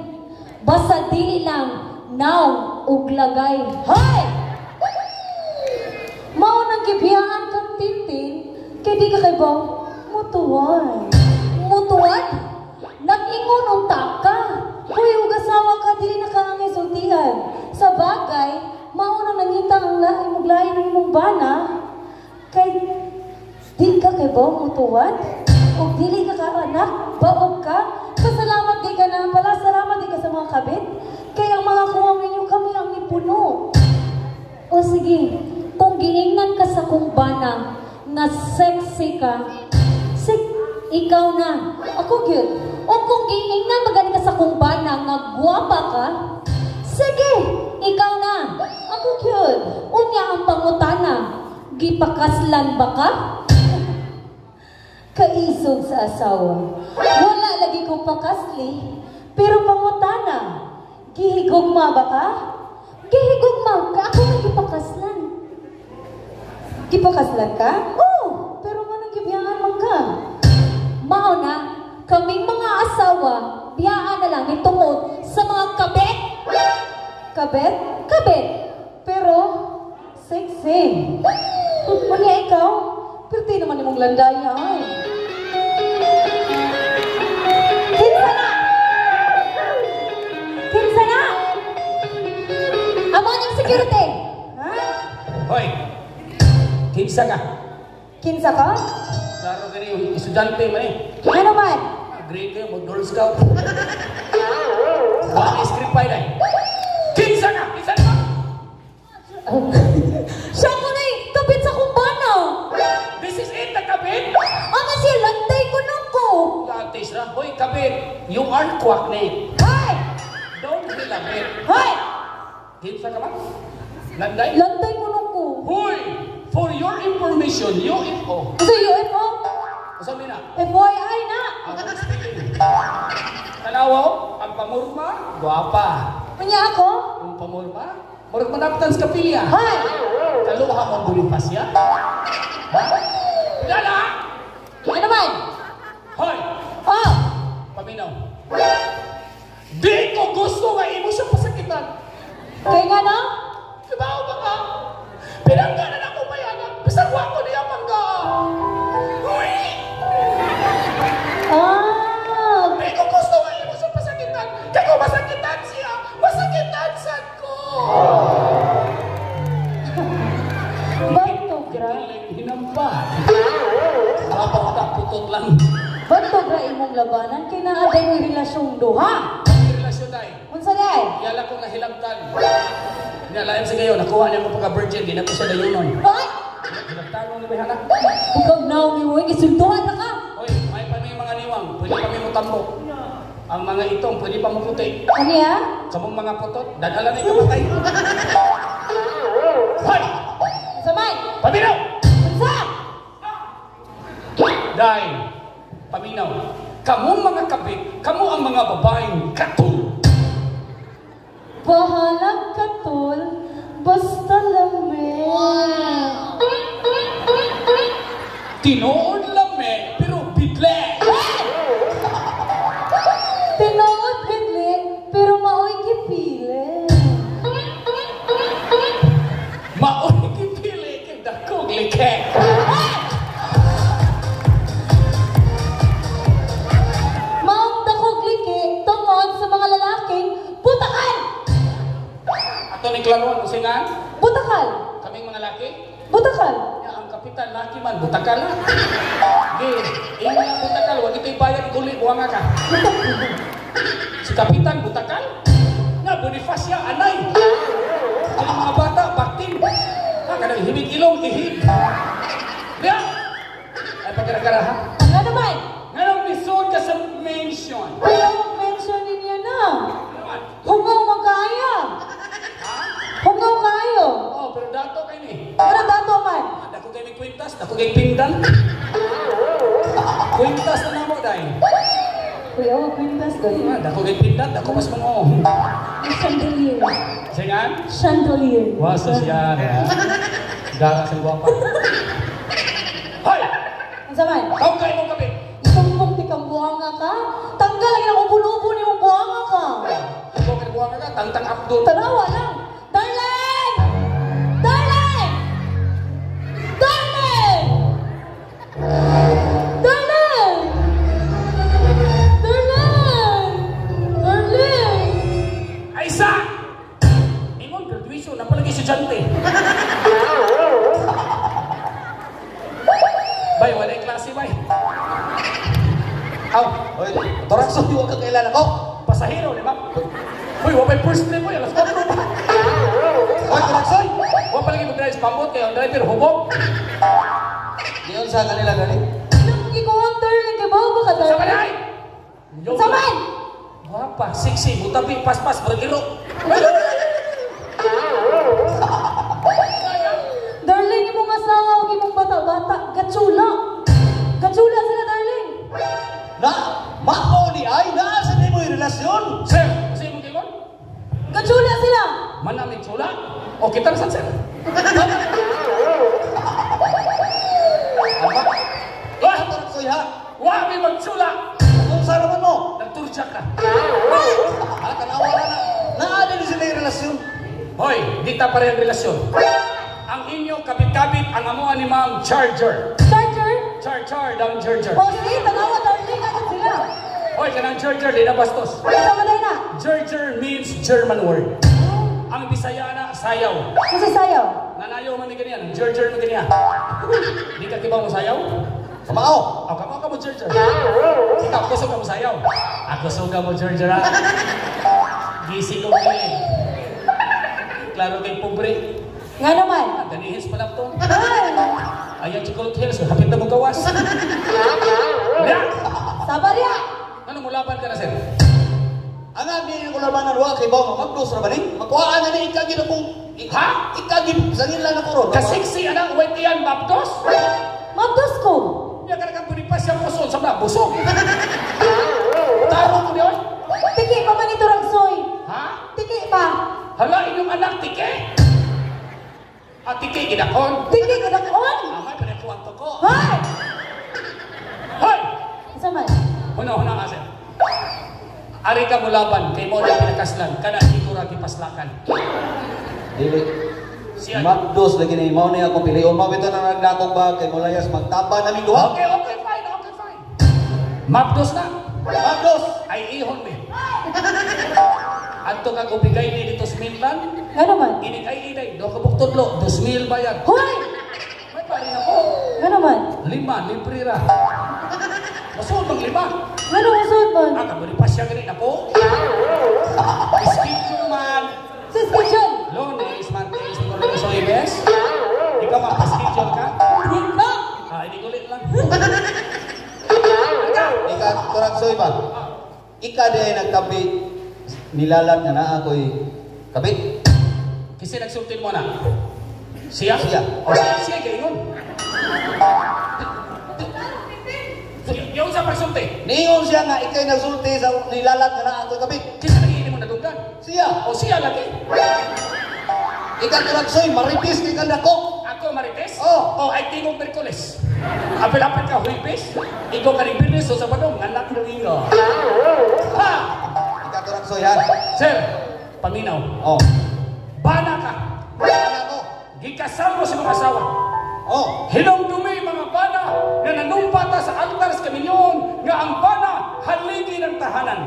Basta dili lang, naong ug lagay. Hoy! Mao nang gibiyaan kang Tintin, kay di ka kay ba mutuwad. Mutuwad? Nag-ingon unta ka. Hoy, ug asawa ka, dili na kaangay sultihan. Sa bagay, mao nang nangita ang lain mong lain ng imong bana, kay di ka kay ba mutuwad? Ug dili ka kaanak, baog ka. Pasalamat di ka na pala, salamat di ka sa mga kabit. Kay ang mga kuwang ninyo kami ang ipuno. O sige, kung giingnan ka sa kumbana nga sexy ka, ikaw na. Ako gyud. O kung giingnan magani ka sa kumbana nga guwapa ka, sige, ikaw na. Ako gyud. Unya ang pangutana, gipakaslan ba ka? Kaisog sa asawa. Wala lagi ko pakasli, pero pangutana, gihigugma ba ka? Gihigugma ka, ako may gipakaslan. Gipakaslan ka? Oo, pero manong gibiyangan man ka? Mao na, kaming mga asawa, biyaan na lang itungod sa mga kabet. Kabet? Kabet. Pero, sexy. Unya ikaw, perti naman imong landaya ay. Kinsa na? Kinsa na? Amo ng security. Ha? Hoy! Kinsa ka? Kinsa ka? Klaro ka ni, estudyante man eh. Ano man? Grade kayo, mag-Girl Scout. Baka script file ay. Kinsa ka? Kinsa ka? Siya ko na eh, kabit sa kumbana. This is it, nakabit? Ano siya, landay ko nung ko. Lantis na. Hoy, kabit. You are kwaknate. Hoy! Don't hilabit. Hoy! Kinsa ka ba? Landay? Landay ko nung ko. Hoy! For your information, UFO. Kasi UFO? Sabi na? FYI na! Ako speaking. Tanawa, ang pamurma, guwapa. Unya ako? Ang pamurma, murag manaptan sa kapilya. Hoy! Kaluha mong Bonifasya? Ha? Lala! Ano man? Hoy! Oh! Paminaw. Di ko gusto nga imo siya pasakitan. Kaya nga no? Diba ba ka? Pinangganan ako mayanan. Bisag wa ko niya pangga. Uy! Ah! Di ko gusto nga imo siya pasakitan. Kaya kung masakitan siya, masakitan sad ko. Banto gra? Hinampa. Putot lang. Banto gra imong labanan? Kaya naaday mo relasyong duha. Relasyon day. Unsa day? Yala ko nahilabtan. Inalayan sa gayon, nakuha niya ko pagka-virgin, di na ko siya dayunon. Ay! Hilabtan mo ni Bayhana. Ikaw na, umiwoy, isultuhan na ka. Hoy, may pa may mga niwang, pwede pa may mutambok. Ang mga itong, pwede pa maputi. Ano ya? Kamong mga putot, dadala na yung kamatay. Hoy! Samay! Paminaw! Unsa? Day, paminaw. Kamong mga kabit, kamo ang mga babaeng katul. Bahalag katul, basta lami. Tinuod lami, pero bidle. Tinuod bidle, pero mao ni Claron, kasi nga, Butakal. Kaming mga laki. Butakal. Ya, ang kapitan, laki man, butakal na. Di, inga butakal, wag ito'y bayad, iguli, buwanga ka. Si kapitan, butakal. Na, Bonifacia, anay. Ang mga bata, baktin. Ha, kanang himig ilong, ihig. Diya! Ay, pagkara-kara, ha? Nga naman. Nganong lisod ka sa mention? Kaya mag-mention ninyo na. Ano man? Hungaw man kaya. Hungaw kayo. Oh, pero dato kay ni. Pero dato man. Dako kay may kwintas, dako kay pindan. Kwintas na namo dai. Kuya, wag kwintas doon. Ah, dako kay pindan, dako mas mga. Chandelier. Singan? Chandelier. Wa sosyal. Gara sa gwapa. Hoy! Ang saman. Tawag ka imong kape. Isumbong ti kang buhanga ka. Tanggal lagi ng ubo-ubo ni mong buhanga ka. Ikaw kay buwanga ka, tangtang Abdul. Tanawa lang. Darling! Darling! Darling! Darling! Darling! Darling! Ay sa! Ingon graduation na palagi estudyante. Bay, wala yung klase, bay. Aw, oy, Toraksoy, huwag ka kailan ako. Pasahero, di ba? Uy, wa pa'y first trip, uy, alas 4 pa. Oy, Toraksoy! Wa pa lagi mag-drive sa pambot, kaya ang driver hubog. Diyon sa kanila gani. Nang ikaw ang darling, kay bawa ka Sa darling? kanay! Saman! Guwapa, sexy, mutabi, paspas, murag iro. Darling, imong asawa o imong bata-bata, gatsula. Gatsula sila, darling. Na, mao ni ay, naa sa nimo yung relasyon. Sir, kasi imong kingon? Gatsula sila. Manamig chula? O kita na sir. Ano ba? Wah! Toraksoy ha. Wa mi magtsula! Kung sa naman mo? Nagturja ka. Ha, tanawa na na. Naa din sila yung relasyon. Hoy, di ta parehang relasyon. Ang inyo kapit-kapit ang amuan ni Ma'am Charger. Charger? Char char down charger. O sige, tanawa, darling, agad sila. Hoy, kanang charger di na bastos. Sama tayo na. Charger means German word. Ang Bisaya na sayaw. Kasi sayaw. Nanayaw man ni ganyan, charger man ganyan. Di ka kibaw mo sayaw? Kamao. Aw, kamo ka mo charger. Ikaw, kusog ka mo sayaw. Ako suga mo charger ha. Gising ko kini. Klaro kay pobre. Nga naman. Danihis pa lang to. Ay, Ayan, chocolate hills, hapit na mo gawas. Ya! sabar ya. Ano mo laban ka na, sir? Ang abi ko labanan wa kay bawo magdos ra ba ni? Makuhaan na ni ikagid akong Ha? Ikagid sangin lang ako ron. Kasiksi anang wetian baptos? Mabdos ko. Ya ka kang Bonifacio puso sa mga busog. Taro ko diyon. Tiki pa man ito, Ragsoy. Ha? Tiki pa. Hala inyong anak tiki. Ah, tiki ginakon. Tiki kadakon. Amay pa ko ko. Hoy! Hoy! Isa man. Huna-huna ka, sir. Ari ka mo laban, kay mo na pinakaslan, kana di ko ra gipaslakan. Dili. Siya. Magdos lagi ni mao ni akong pilion. Mao bitaw na nagdakong ba kay molayas magtaba naming duha. Okay, okay, fine, okay, fine. Mapdos na. Magdos. Ay ihon mi. Adto ka ubigay ni dito sa mainland. Nga naman. Inig ay inay, do ka buktudlo, 2,000 bayad. Hoy! May pari na ko. Nga naman. 5, libre ra. Masuod bang 5? Nga naman suot man. Ah, kamo ni pasya gani na po. Schedule man. Sa schedule. Lunes, Martes, Miércoles, Jueves. Ikaw ma, schedule ka? Hindi. Ah, ini kulit lang. Ika Toraksoy ba? Ika di ay nagtabi nilalat nga naa ako'y kabit. Kasi nagsultin mo na. Siya? Siya. O siya, siya kaingon. Yung sa pagsulti. Niingon siya nga ikay nagsulti sa nilalat nga naa ako'y kabit. Kasi nagiging mo nadunggan. Siya. O siya lagi. Ika Toraksoy marites kay kandako. Ako marites? Oh. O ay tingog Merkules. Apil-apil ka Huwebes. Ikaw ka rin Biyernes o Sabado, nganak ng ingo. Ha! Ika Toraksoy ha. Sir, paminaw. Oh. Bana ka. Bana ko. Gikasal mo sa mga asawa. Oh. Hilong dumi mga bana nga nanumpata sa altar sa kaminyon nga ang bana haligi ng tahanan.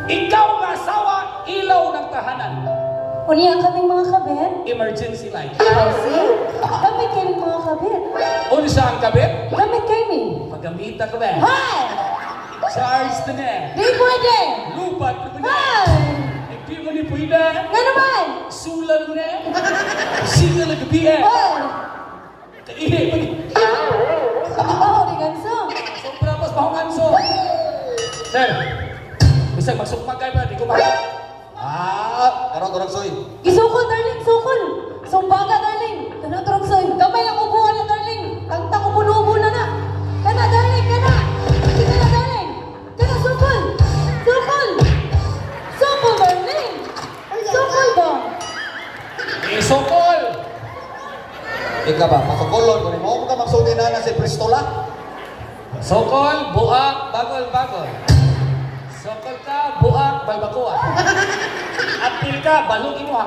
Ikaw nga asawa, ilaw ng tahanan. Unya kaming mga kabit. Emergency light. Oh, see? Gamit kay mga kabit. Unsa ang kabit? Gamit kay mi. Pagamita ka ba? Hay! Charge na na. Di pwede! Lupat na na. Hay! Di mo ni pwede. Nga naman! Sulan mo na. Singa na gabi eh. Hoy! Kaihi. Oo, di ganso. Sobra mas bahungan so. Sir, bisag magsukmag kayo ba? Di ko mahal. Ah, karon turag soy. Isukol, darling, sukol! Sumbaga, darling! Kana, Turagsoy. Gamay lang ubuan na, darling! Tangtang ubo-ubo na na! Kana, darling, kana! Sige na, darling! Kana, sukol! Sukol! Sukol, darling! Sukol ba? Isukol! Ika ba, pasukolon ko nimo ka magsulti na na si Bristola. Sokol, buak, bagol, bagol. Sokol ka, buak, balbakuan. Apil ka, balog imo ha.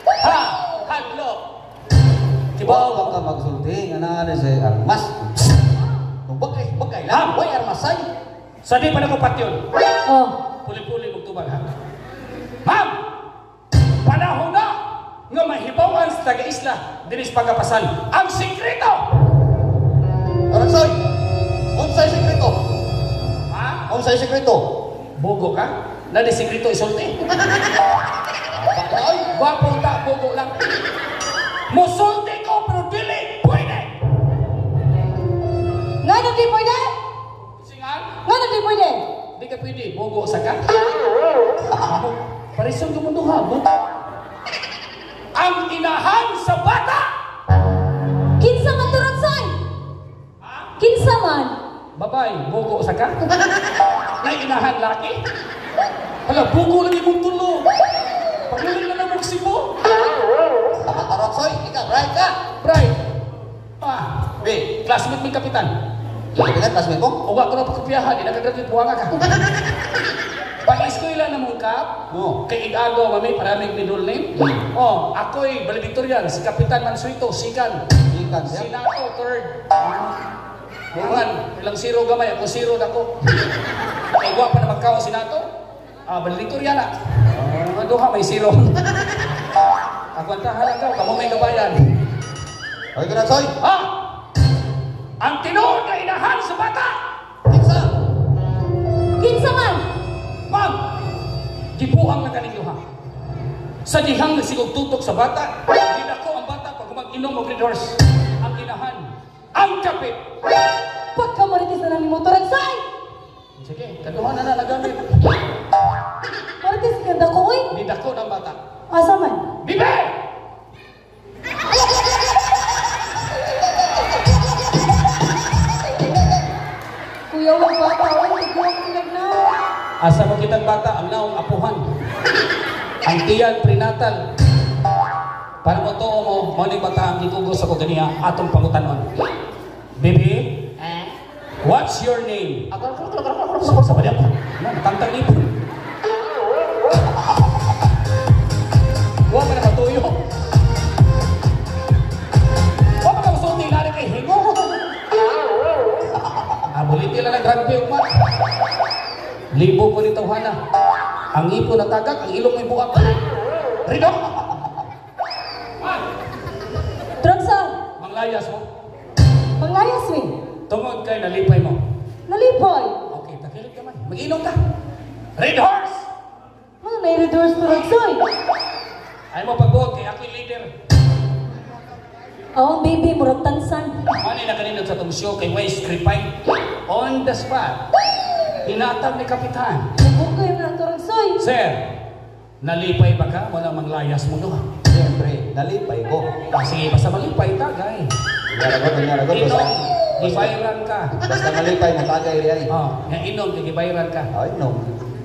Ha, hadlok. Kibaw Kibaw. ka magsulti nga naa ni si Armas. Bagay, bagay lang, way armasay. Sa di pa nako patyon. Oh, Puli-puli magtubag ha. Ma'am, panahon na nga mahibawan sa taga-isla dinis pagapasan ang sikreto. Turag soy. Unsay sekreto? Ha? Unsay sekreto? Bogo ka? Na di sikreto isulti. Bagay. Gwapo ta, bogo lang. Musulti ko pero dili pwede. nga nang di pwede? Singan? Nga nang di pwede? Di ka pwede, bogo sa ka. Parison ko mundo ha, bogo. Ang inahan sa bata! Kinsa man, Turagsoy? Ha? Kinsa man? Babay, bogo sa ka? Na inahan laki? Hala, bogo lang imong tulo. Pagluling na lang mong sibo. Turag soy, ikaw right ka. Bright. Ah, B. classmate ming kapitan. Kapitan, classmate ko? Uwa ko na pagkapiyahan, di nakagraduate, buwanga ka. Pag-eskwela na mong kap, No. kay Igago, mami, paraming middle name. Oh, ako'y valedictorian, si Kapitan Mansuito, sikan. Ikan siya. Sinato, third. Buwan, ilang zero gamay, ako zero na ko. Kay wa pa na magkao sinato. Ah, valedictorian na. Ah, duha may zero. Agwantahan lang ka, kamo may gabayan. Okay, Turag soy. Ha? Ang tinuod na inahan sa bata! Kinsa? Kinsa man? Ma'am, gibuhang na kaninyo ha. Sa dihang nasigog tutok sa bata, dinako ang bata pag mag-inom og Red Horse. Ang inahan, ang kapit. Pagkamaritis na lang ni mo, Turagsoy! Sige, kaduha na na nagamit. Maritis ganda ko, uy! Didako ng bata. Asa man? Bibe! Kuya, wag bata, uy! Tignan ko na. Asa mo kitang bata, ang naong apuhan. Ang tiyan, prenatal. Para mo tuo mo, mo ni bata ang gikugos ako ganiya, atong pangutanon. Bibi, what's your name? Sa ba niya? Tantang ipon. Huwag ka na matuyo. Huwag ka masulti na rin kay Hingo. Abuliti lang ng rugby ugma. Libo po ni tawhana. Ang ipo na tagak, ang ilong may buak. Ridok! Turagsoy! Manglayas mo. Manglayas, mi. Tungod kay nalipay mo. Nalipay. Okay, takilig ka man. Mag-inom ka. Red Horse! Ano na Red Horse, Turagsoy? Ay mo pagbuot kay ako'y leader. Oh, baby, murag tansan. Mani na kanindot sa tong show kay Way Scripay. On the spot. Hinatag ni Kapitan. Nabugay na, Turagsoy. Sir, nalipay ba ka? Wala manglayas mo doon. Siyempre, nalipay ko. Ah, sige, basta malipay ka, gay. Inyaragot, inyaragot. Inom, gibayran ka. Basta malipay, matagay rin ay. Oh, nga inom, kay gibayran ka. Ay, no.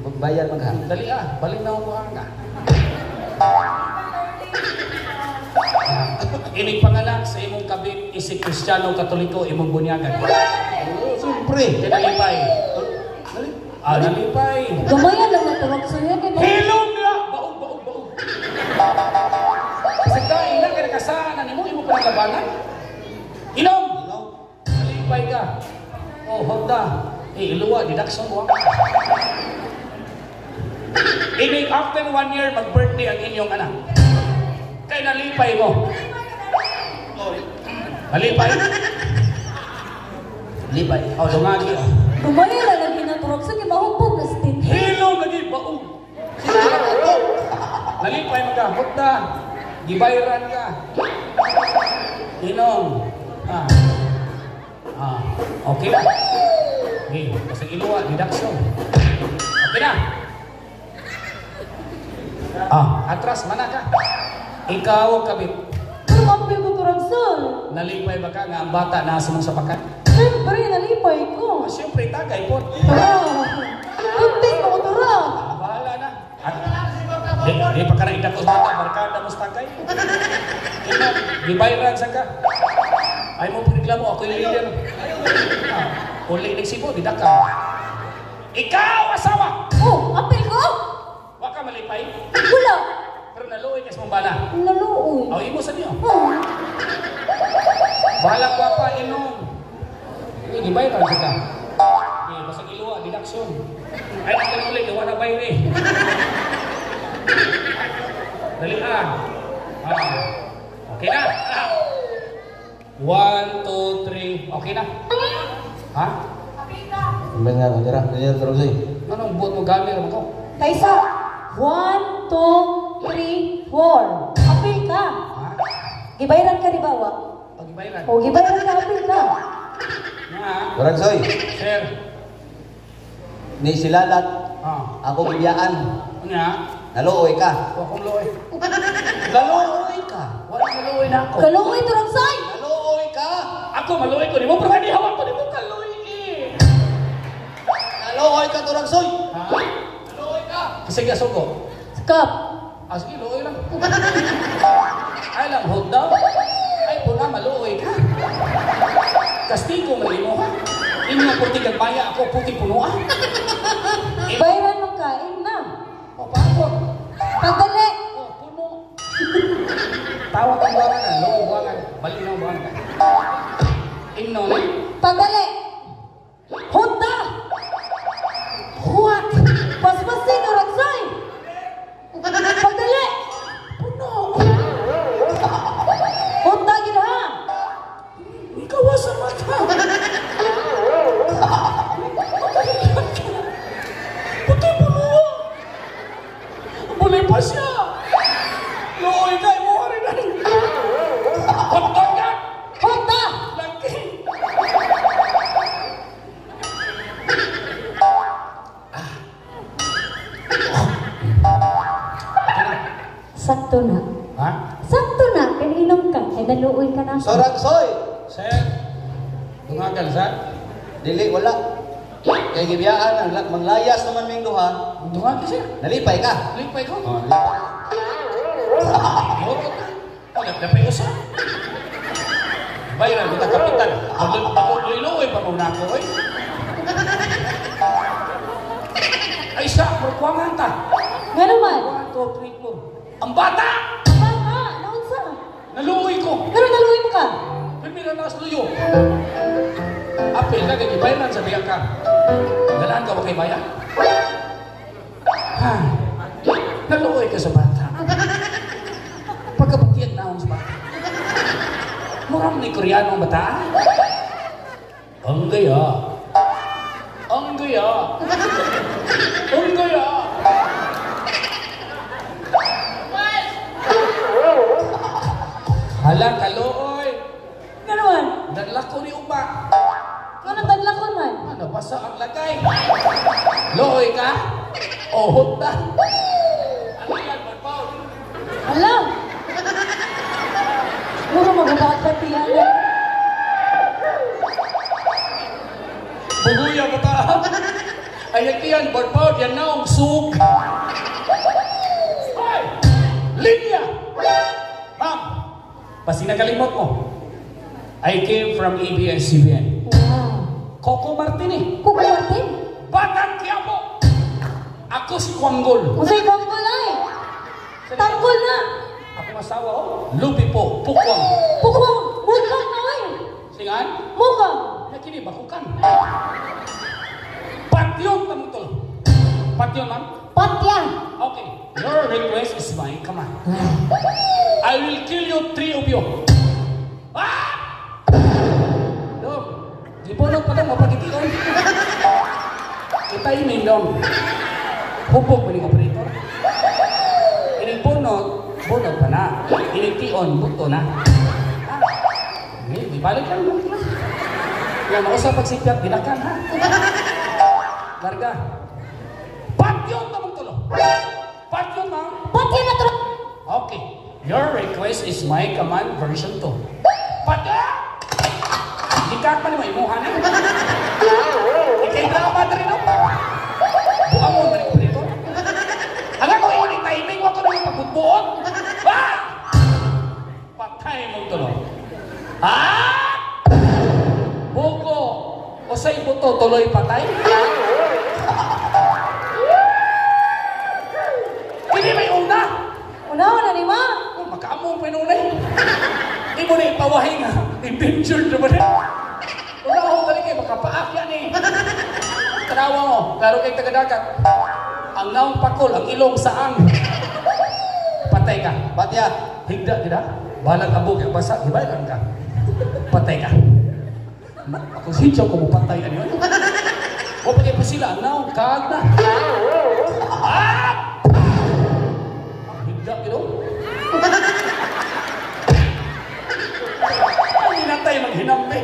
Magbayad magha. Dali ah, balik na ako ka. Inig panganak sa imong kabit isi Kristiyano Katoliko imong bunyagan. Siyempre. Kinalipay. Ah, nalipay. Gamayan lang na, Turagsoy. Hilom na! Baog, baog, baog. Kasi dahil na, kaya nakasana ni mo, imo pa nalabanan. Inom! Nalipay ka. Oh, hogda. Eh, iluwa, deduction mo. Inig after 1 year, mag-birthday ang inyong anak. Kay nalipay mo. Nalipay? Lipay. Oh, dungagi. Oh. Tumaya na lagi na turok sa mahumpog na stin. Hilo lagi baog. Nalipay mo ka, hutda. Gibayran ka. Inom. Ah. Ah, okay na. Okay, kasi iluwa, deduction. Okay na. Ah, atras, mana ka. Ikaw, kabit. Pero kampil ko turang sol. Nalipay ba ka nga ang bata nasa mong sapakan? Siyempre, nalipay ko. Oh, siyempre, tagay po. Ah, kunting mo ko turang. Bahala na. At, di pa ka na idakos bata, barkada mo sa tagay. Ino, gibayran sa ka. Ay mo reklamo, ako yung leader. Ah, uli nagsibo, di ka. Ikaw, asawa! Oh, apil ko? Wa ka malipay, Wala. pero naluoy ka sa mong bana. Naluoy. Aw, imo sa niyo. Oh, Bahala ko pa, inom. Hindi, gibayran sa ka. Eh, basag iluwa, deduction. Ay, nagkanulit, iwa na bayre. Dali ah. Ah. Okay na. Ah. 1, 2, 3. Okay na. Ha? Kumbay nga, tira. Tira, turang soy. Anong buot mo gamit mo ko? Kaysa, 1, 2, 3, 4. Apil ka. Ha? Gibayran ka di ba, wa? Pag-ibayran. O, gibayran ka, apil ka. Nga. Turang soy. Sir. Ni silalat. Ah. Ako gibiyaan. Nga. Naluoy ka. Wa kong luoy. Naluoy ka. Wala maluoy na ako. Kaluoy turang soy. Naluoy ka. Ako maluoy ko nimo pero kani hawak ko nimo kaluoy eh. Naluoy ka, turang soy. Ha? Naluoy ka. Kasi gasugo. Kap. Ah, sige, luoy lang. Ay lang, hold down. Ay, puna, maluoy ka. Kastigo, mali mo ha. Inyo puti kagbaya, ako puti punuan. Bayran mo kain na. O, paako. Pagdali. O, puno. Tawag ang buwangan, luoy buwangan. Bali na ang buwangan. Inno na. Pagdali. Honda. What? Paspasin turang soy. Pagdali. Puno. Honda gid ha. Ikaw sa mata. Puti puno. Bulay pa siya. Luoy ka, mo rin na. Hotdog ka. Honda. Laki. Sakto na. Ha? Sakto na. Kaya inom ka. Kaya naluoy ka na. Sorang soy. Sir, dungagal sa? Dili, wala. Kaya gibiyaan, manglayas naman ming duha. Dungagal siya. Nalipay ka. Lipay ko. Oh, nalipay. Murot na. Wala na pa usa. Bayaran kita kapitan. Pagluloy pa muna ako, oy. Ay sa, murkuangan ta. Nga naman. 1, 2, 3, 4. Ang bata! Bata, naunsa. Naluoy ko. Pero naluoy mo ka. Primera na luyo. Apil ka, kay bayaran sa biya ka. Dalaan ka ba kay bayan? Ha? Naluoy ka sa bata. Pagkabatiag na akong sa bata. Murang ni Koreano ang bata. Ang gaya. Ang gaya. Ang gaya. Hala, kaluoy. Nga naman. Danla ko ni Uba. Nga nang danla ko man. Ano, basa ang lagay. Luoy ka? O hutda. Ano yan, Barpaw? Hala. Mura magabata tiyan. Buguya ba ta? Ay, yan, Barpaw, yan na ang sug. Ay! Linya! Ma'am, basta nakalimot mo. I came from ABS-CBN. Wow. Coco Martini. Coco Martin? Batang Quiapo. Ako si Kwanggol. Unsay Kwanggol ay? Tanggol na. Ako asawa oh. Lupi po, Pukwang. Pukwang, mukang na oy. Singan? Mukang. Nakini bakukan. Patyon tamutol. Patyon ma'am. Patya. Okay. Your request is my command. I will kill you, three of you. Ah! Dong, gibunot pa dong, mapagitiyon. I-timing dong. Hubog pa ni operator. Inig bunot, bunot pa na. Inig tion, buto na. Ah, di balik lang, balik lang. Yan, mausa pagsipiat, ginakan ha. Larga. Patyon ta mong tulo. Patyon, ma'am. Patya na to. Okay. Your request is my command version 2. Patya! Di ka pa naman imuha na. Ikay drama na rin, no? Buang mo man yung dito. Ang ako ini timing, wag ko na yung pagbutbuot. Ah! Patay mong tulo. Ah! Buko! Usay buto, tuloy patay? Hindi may una! Una na ni ma. Oh, makaamong pa yung una eh. Di mo na ipawahi nga. Indentured naman eh. Una ako galing eh, makapaak yan eh. Tanawa mo, klaro kay tagadagat. Ang naong pakol, ang ilong saang. Patay ka. Patya. Higda kita. Balag abog, basa, hibayan ka. Patay ka. Ako sityo ko mo patay ano yun. O pagay pa sila, ang naong kaag na. Ah! Higda kita. Ang hinatay maghinampi.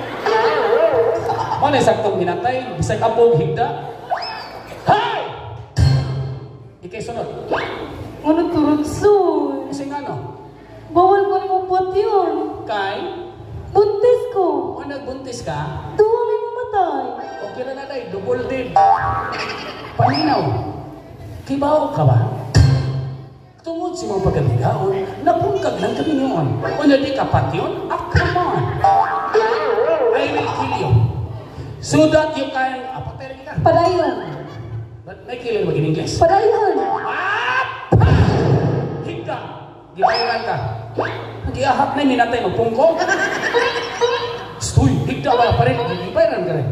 Mana saktong hinatay, bisag abog higda. Hay! Ikay sunod. Ano turagsoy? Kasi nga no? Bawal ko ni mo patyon. Kay, Buntis ko. o nagbuntis ka, Duwa may mamatay. okay na nanay, double din. Paninaw, kibaw ka ba? Tungod sa mga pagkabigaon, napungkag lang kami noon. O na di ka patyon, ah, come on. I will kill you. So that you can, patay rin ka. Padayon. But may kill mag in English. Padayon. Ah! Higda! Gibayaran ka. Nag-iahap na minatay magpungko. Stoy, higda wala pa rin. Gibayaran ka rin.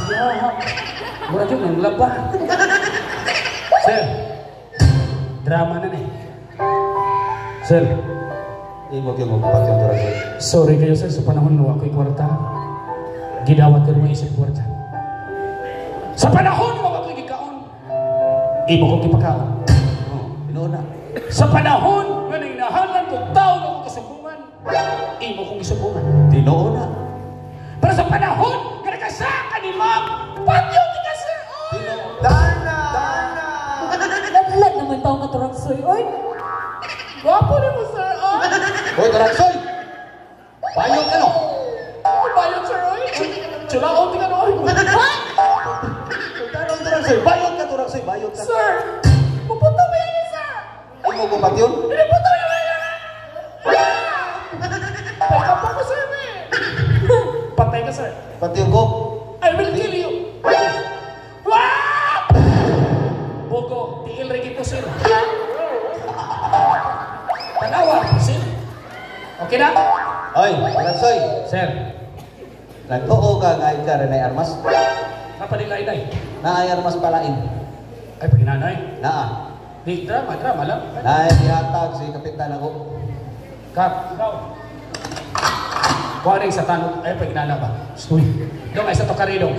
Nag-iahap. Mura yun, nang laba. Sir, drama na eh. Sir, Imo gyud mo patyon turagsoy. sorry kayo sir, sa panahon na ako'y kwarta. Gidawat ko naman isip kwarta. Sa panahon na ako'y gikaon, imo kong gipakaon. Oh, tinuod na. Sa panahon nga nanginahalan kong tao na akong kasubungan, imo kong gisubungan. Tinuod na. Pero sa panahon nga nakasaka ni ma'am, patyo ti ka sir! Oh! Dana! Ladlad naman taong katuragsoy. Oy. Gwapo ni mo sir! Oh! Hoy, turagsoy! Bayot ka no? Ako bayot sir! Oy! Tsulaon ti ka no! Oy! Tanong turagsoy, bayot ka turagsoy, bayot ka. Sir! Pupunta mo yan sir! Imo ko patyon? Hindi po tayo Patay ka po sir eh. Patay ka sir. Patyon ko? I will kill you. Wah! Bogo, tiil rin po sir. Tanawa po sir. Okay na? Hoy, turagsoy. Sir, Nagtuo ka nga ika rin ay armas? napanilay-lay. Naay armas palain. Ay, paginanay. Naa. Di, drama, drama lang. Naay gihatag si kapitan ako. Kap, ikaw. Kuha rin sa tanong, ay, paginana ba? Uy, dong, ay sa tokaridong.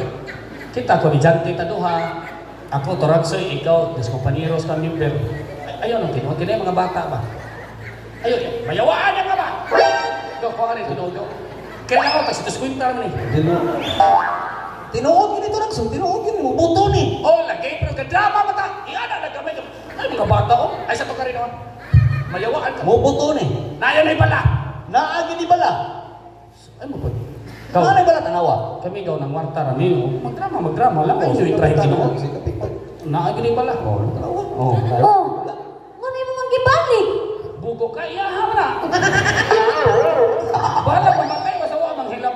Kita ko ni Jante Taduha, ako, Toragsoy, ikaw, des compañeros ka member. Ay, ayaw nung tinuod, kaya mga bata ba? Ayaw, mayawaan na ka ba? Ikaw, kuha rin tinuod, dong. Kaya ako, kasi tos kwinta naman eh. Tinuod. Tinuod gini turagsoy, tinuod gini mo buto ni. Oh, lagi, pero kadrama mata. Iana, nagkamay ka. Ay, mga bata, oh. Ay, sa tokaridong. Mayawaan ka. Mo buto ni. Naya na bala. Naa gini bala. Ay, mo po. Ikaw, Naa bala tanawa. kami daw ng warta rami, oh. Magdrama, magdrama lang. Oh, so try tinuod. Si kapitan. Naa gini bala. Oh, tanawa. Oh. Oh. Ngano imo man gibalik? Bugo ka, iyaha na. Bahala mamatay, basta wa manghilap.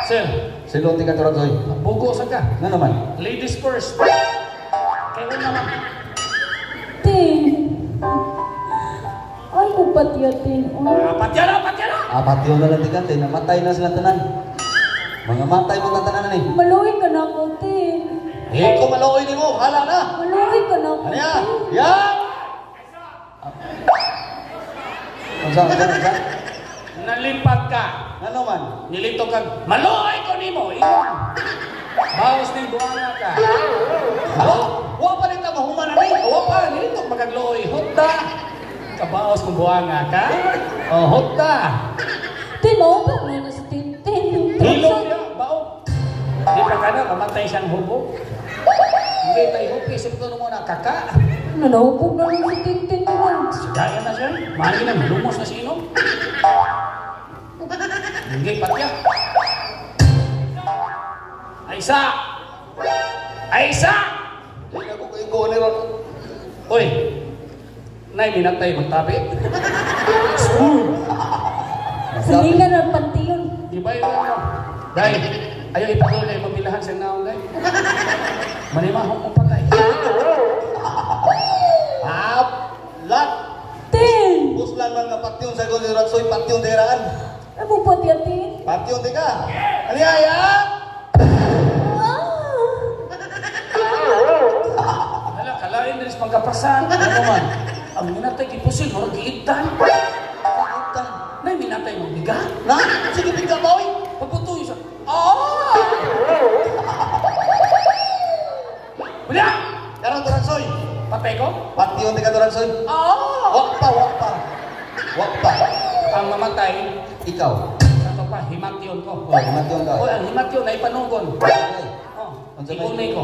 Sir, Siluti ka turagsoy. bugo sa ka. Nga naman. Ladies first. Kaya naman. Tin. Ay, ko patya tin. Oy. Ah, patya na, patya na. Ah, patyon na lang tigante, namatay na silang tanan. Mga matay mga tanan ni. Maluhin ka na ako, Tin. Di ko maluoy nimo, hala na. Maluoy ka na ako. Ano ya? Ya! Unsa unsa unsa? Nalimpag ka. Ano man? Nilito kag maluoy ko nimo. Ingon. Bawas ning buanga ka. Halo? Wa pa rin ta mahuman ani. Wa pa nilito magagluoy. Hutda. Kabaos kung buanga ka. Oh, hutda. Tin, maubog na na si Tintin. Hilo niya, bao. Di pa ka na, mamatay siyang hubo. Hindi tayo hupi, sipto mo na kaka. Ano, naubog na lang si Tintin naman. Kaya na siya. Mahal na, lumos na si Inom. Hindi, patya. Aysa! Aysa! Di na ko kayo ni ron. Uy! Nay, minatay magtabi. Silingan ng pantiyon. Di ba yun ano? Day, ayaw ipagulay, mabilahan siyang naong, day. Manimahong mong patay. Hap! Lat! Tin! Buslan man nga patyon sa ni Ratsoy, patyon deraan. Ano pa tiya, Tin? Patyon di ka. Ano ya? Ya! Ah! Hala, kalain din sa pangkapasan. Ano man? Ang minatay kipusil, murag giitan. Nay, minatay mong biga. Na, sige bigla ba oy? Pagputuyo siya. Ah! Wala! Karon Ratsoy. Patay ko? Patyon di ka Ratsoy. Ah! Wak pa, wak pa. Wak pa. Ang mamatay, Ikaw. sa to pa, himatyon ko. Oh, himatyon ka. Oy, ang himatyon ay panugon. Ay. Oh, Unsa may- iunay ko.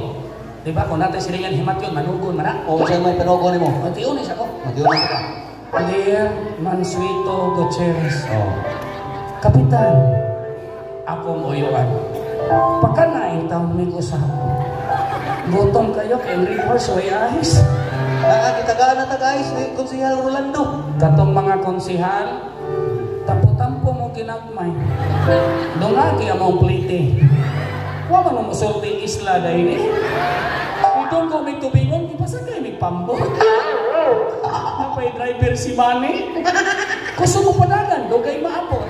Di ba, kung natin silingan himatyon, manugon man na. Oh, siya may panugo nimo. O, tiunay siya ko. Matiyon ka. Dear Mansuito Gutierrez, Oh. Kapitan, akong uyuan. Pagkanain taon may usap. Gutom kayo kay rehearse way ayos. Ah, gitagaan na ta guys ni Konsehal Rolando. Katong mga konsihal, tampo-tampo mo ginagmay. Dungagi ang mong plite. Wa man mo musulti isla dahil eh. Itong ko may tubingon, ipasakay may pambot. Napay driver si Manny. Kuso mo padagan, dugay maabot.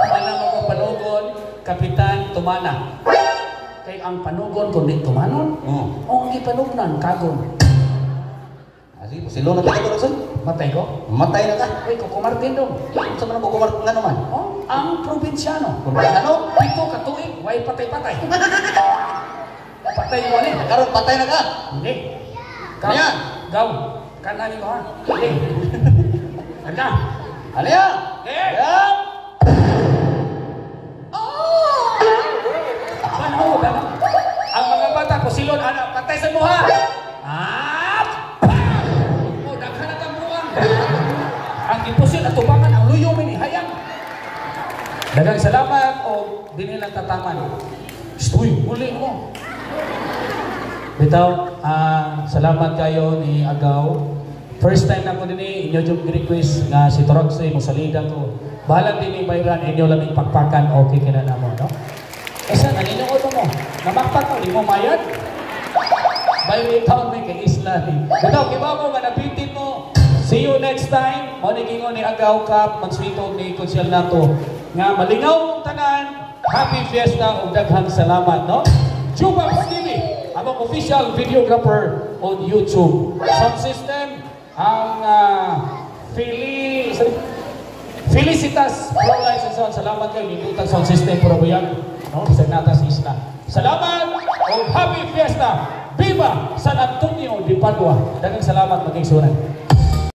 Wala mo kong panugon, Kapitan Tumana. Kay ang panugon kundi tumanon, Oh. o ang gipanugnan, kagon. Ah, sige, silo na ta ka Ratsoy. Matay ko? Matay na ka. Uy, Coco Martin dong. Unsa man ang kukumar nga naman? Oh, ang probinsyano. Ano? Pito ka tuig, way patay-patay. Patay mo ni. Karon patay na ka. Hindi. Ayan. Gaw. Kanan ko ha. Hindi. Handa. Ano ya? Eh! Ya! Banaw, banaw. Ang mga bata ko silon ana patay sa muha. Ah! Pam! Oh, daghan na kang buwang. Ang gipusil at tubangan ang luyo mi ni hayang. Daghang salamat o dinhi lang tataman. Uy, muli mo. Bitaw, salamat kayo ni Agaw. First time na ko dinhi inyo yung request nga si Toragsoy mo salida ko. Bahalang din ni bayran inyo laming pakpakan okay kina namo, no? Esa naninungod mo. Namakpak mo di mo mayad. By taon may kay isla ni. Bitaw kibaw mo nga nabitin mo. See you next time. Mo ni gingon ni Agaw Cup magswitog ni Konsyel nato nga malingaw mong tanan. Happy Fiesta ug daghang salamat, no? Jubabs TV, among official videographer on YouTube. Sound system ang Felicitas Pro Lights and Sound. Salamat kayo nindutang sound system puro buyag, no? Bisag nata sa isla. Salamat ug Happy Fiesta. Viva San Antonio de Padua. Daghang salamat maging sunan.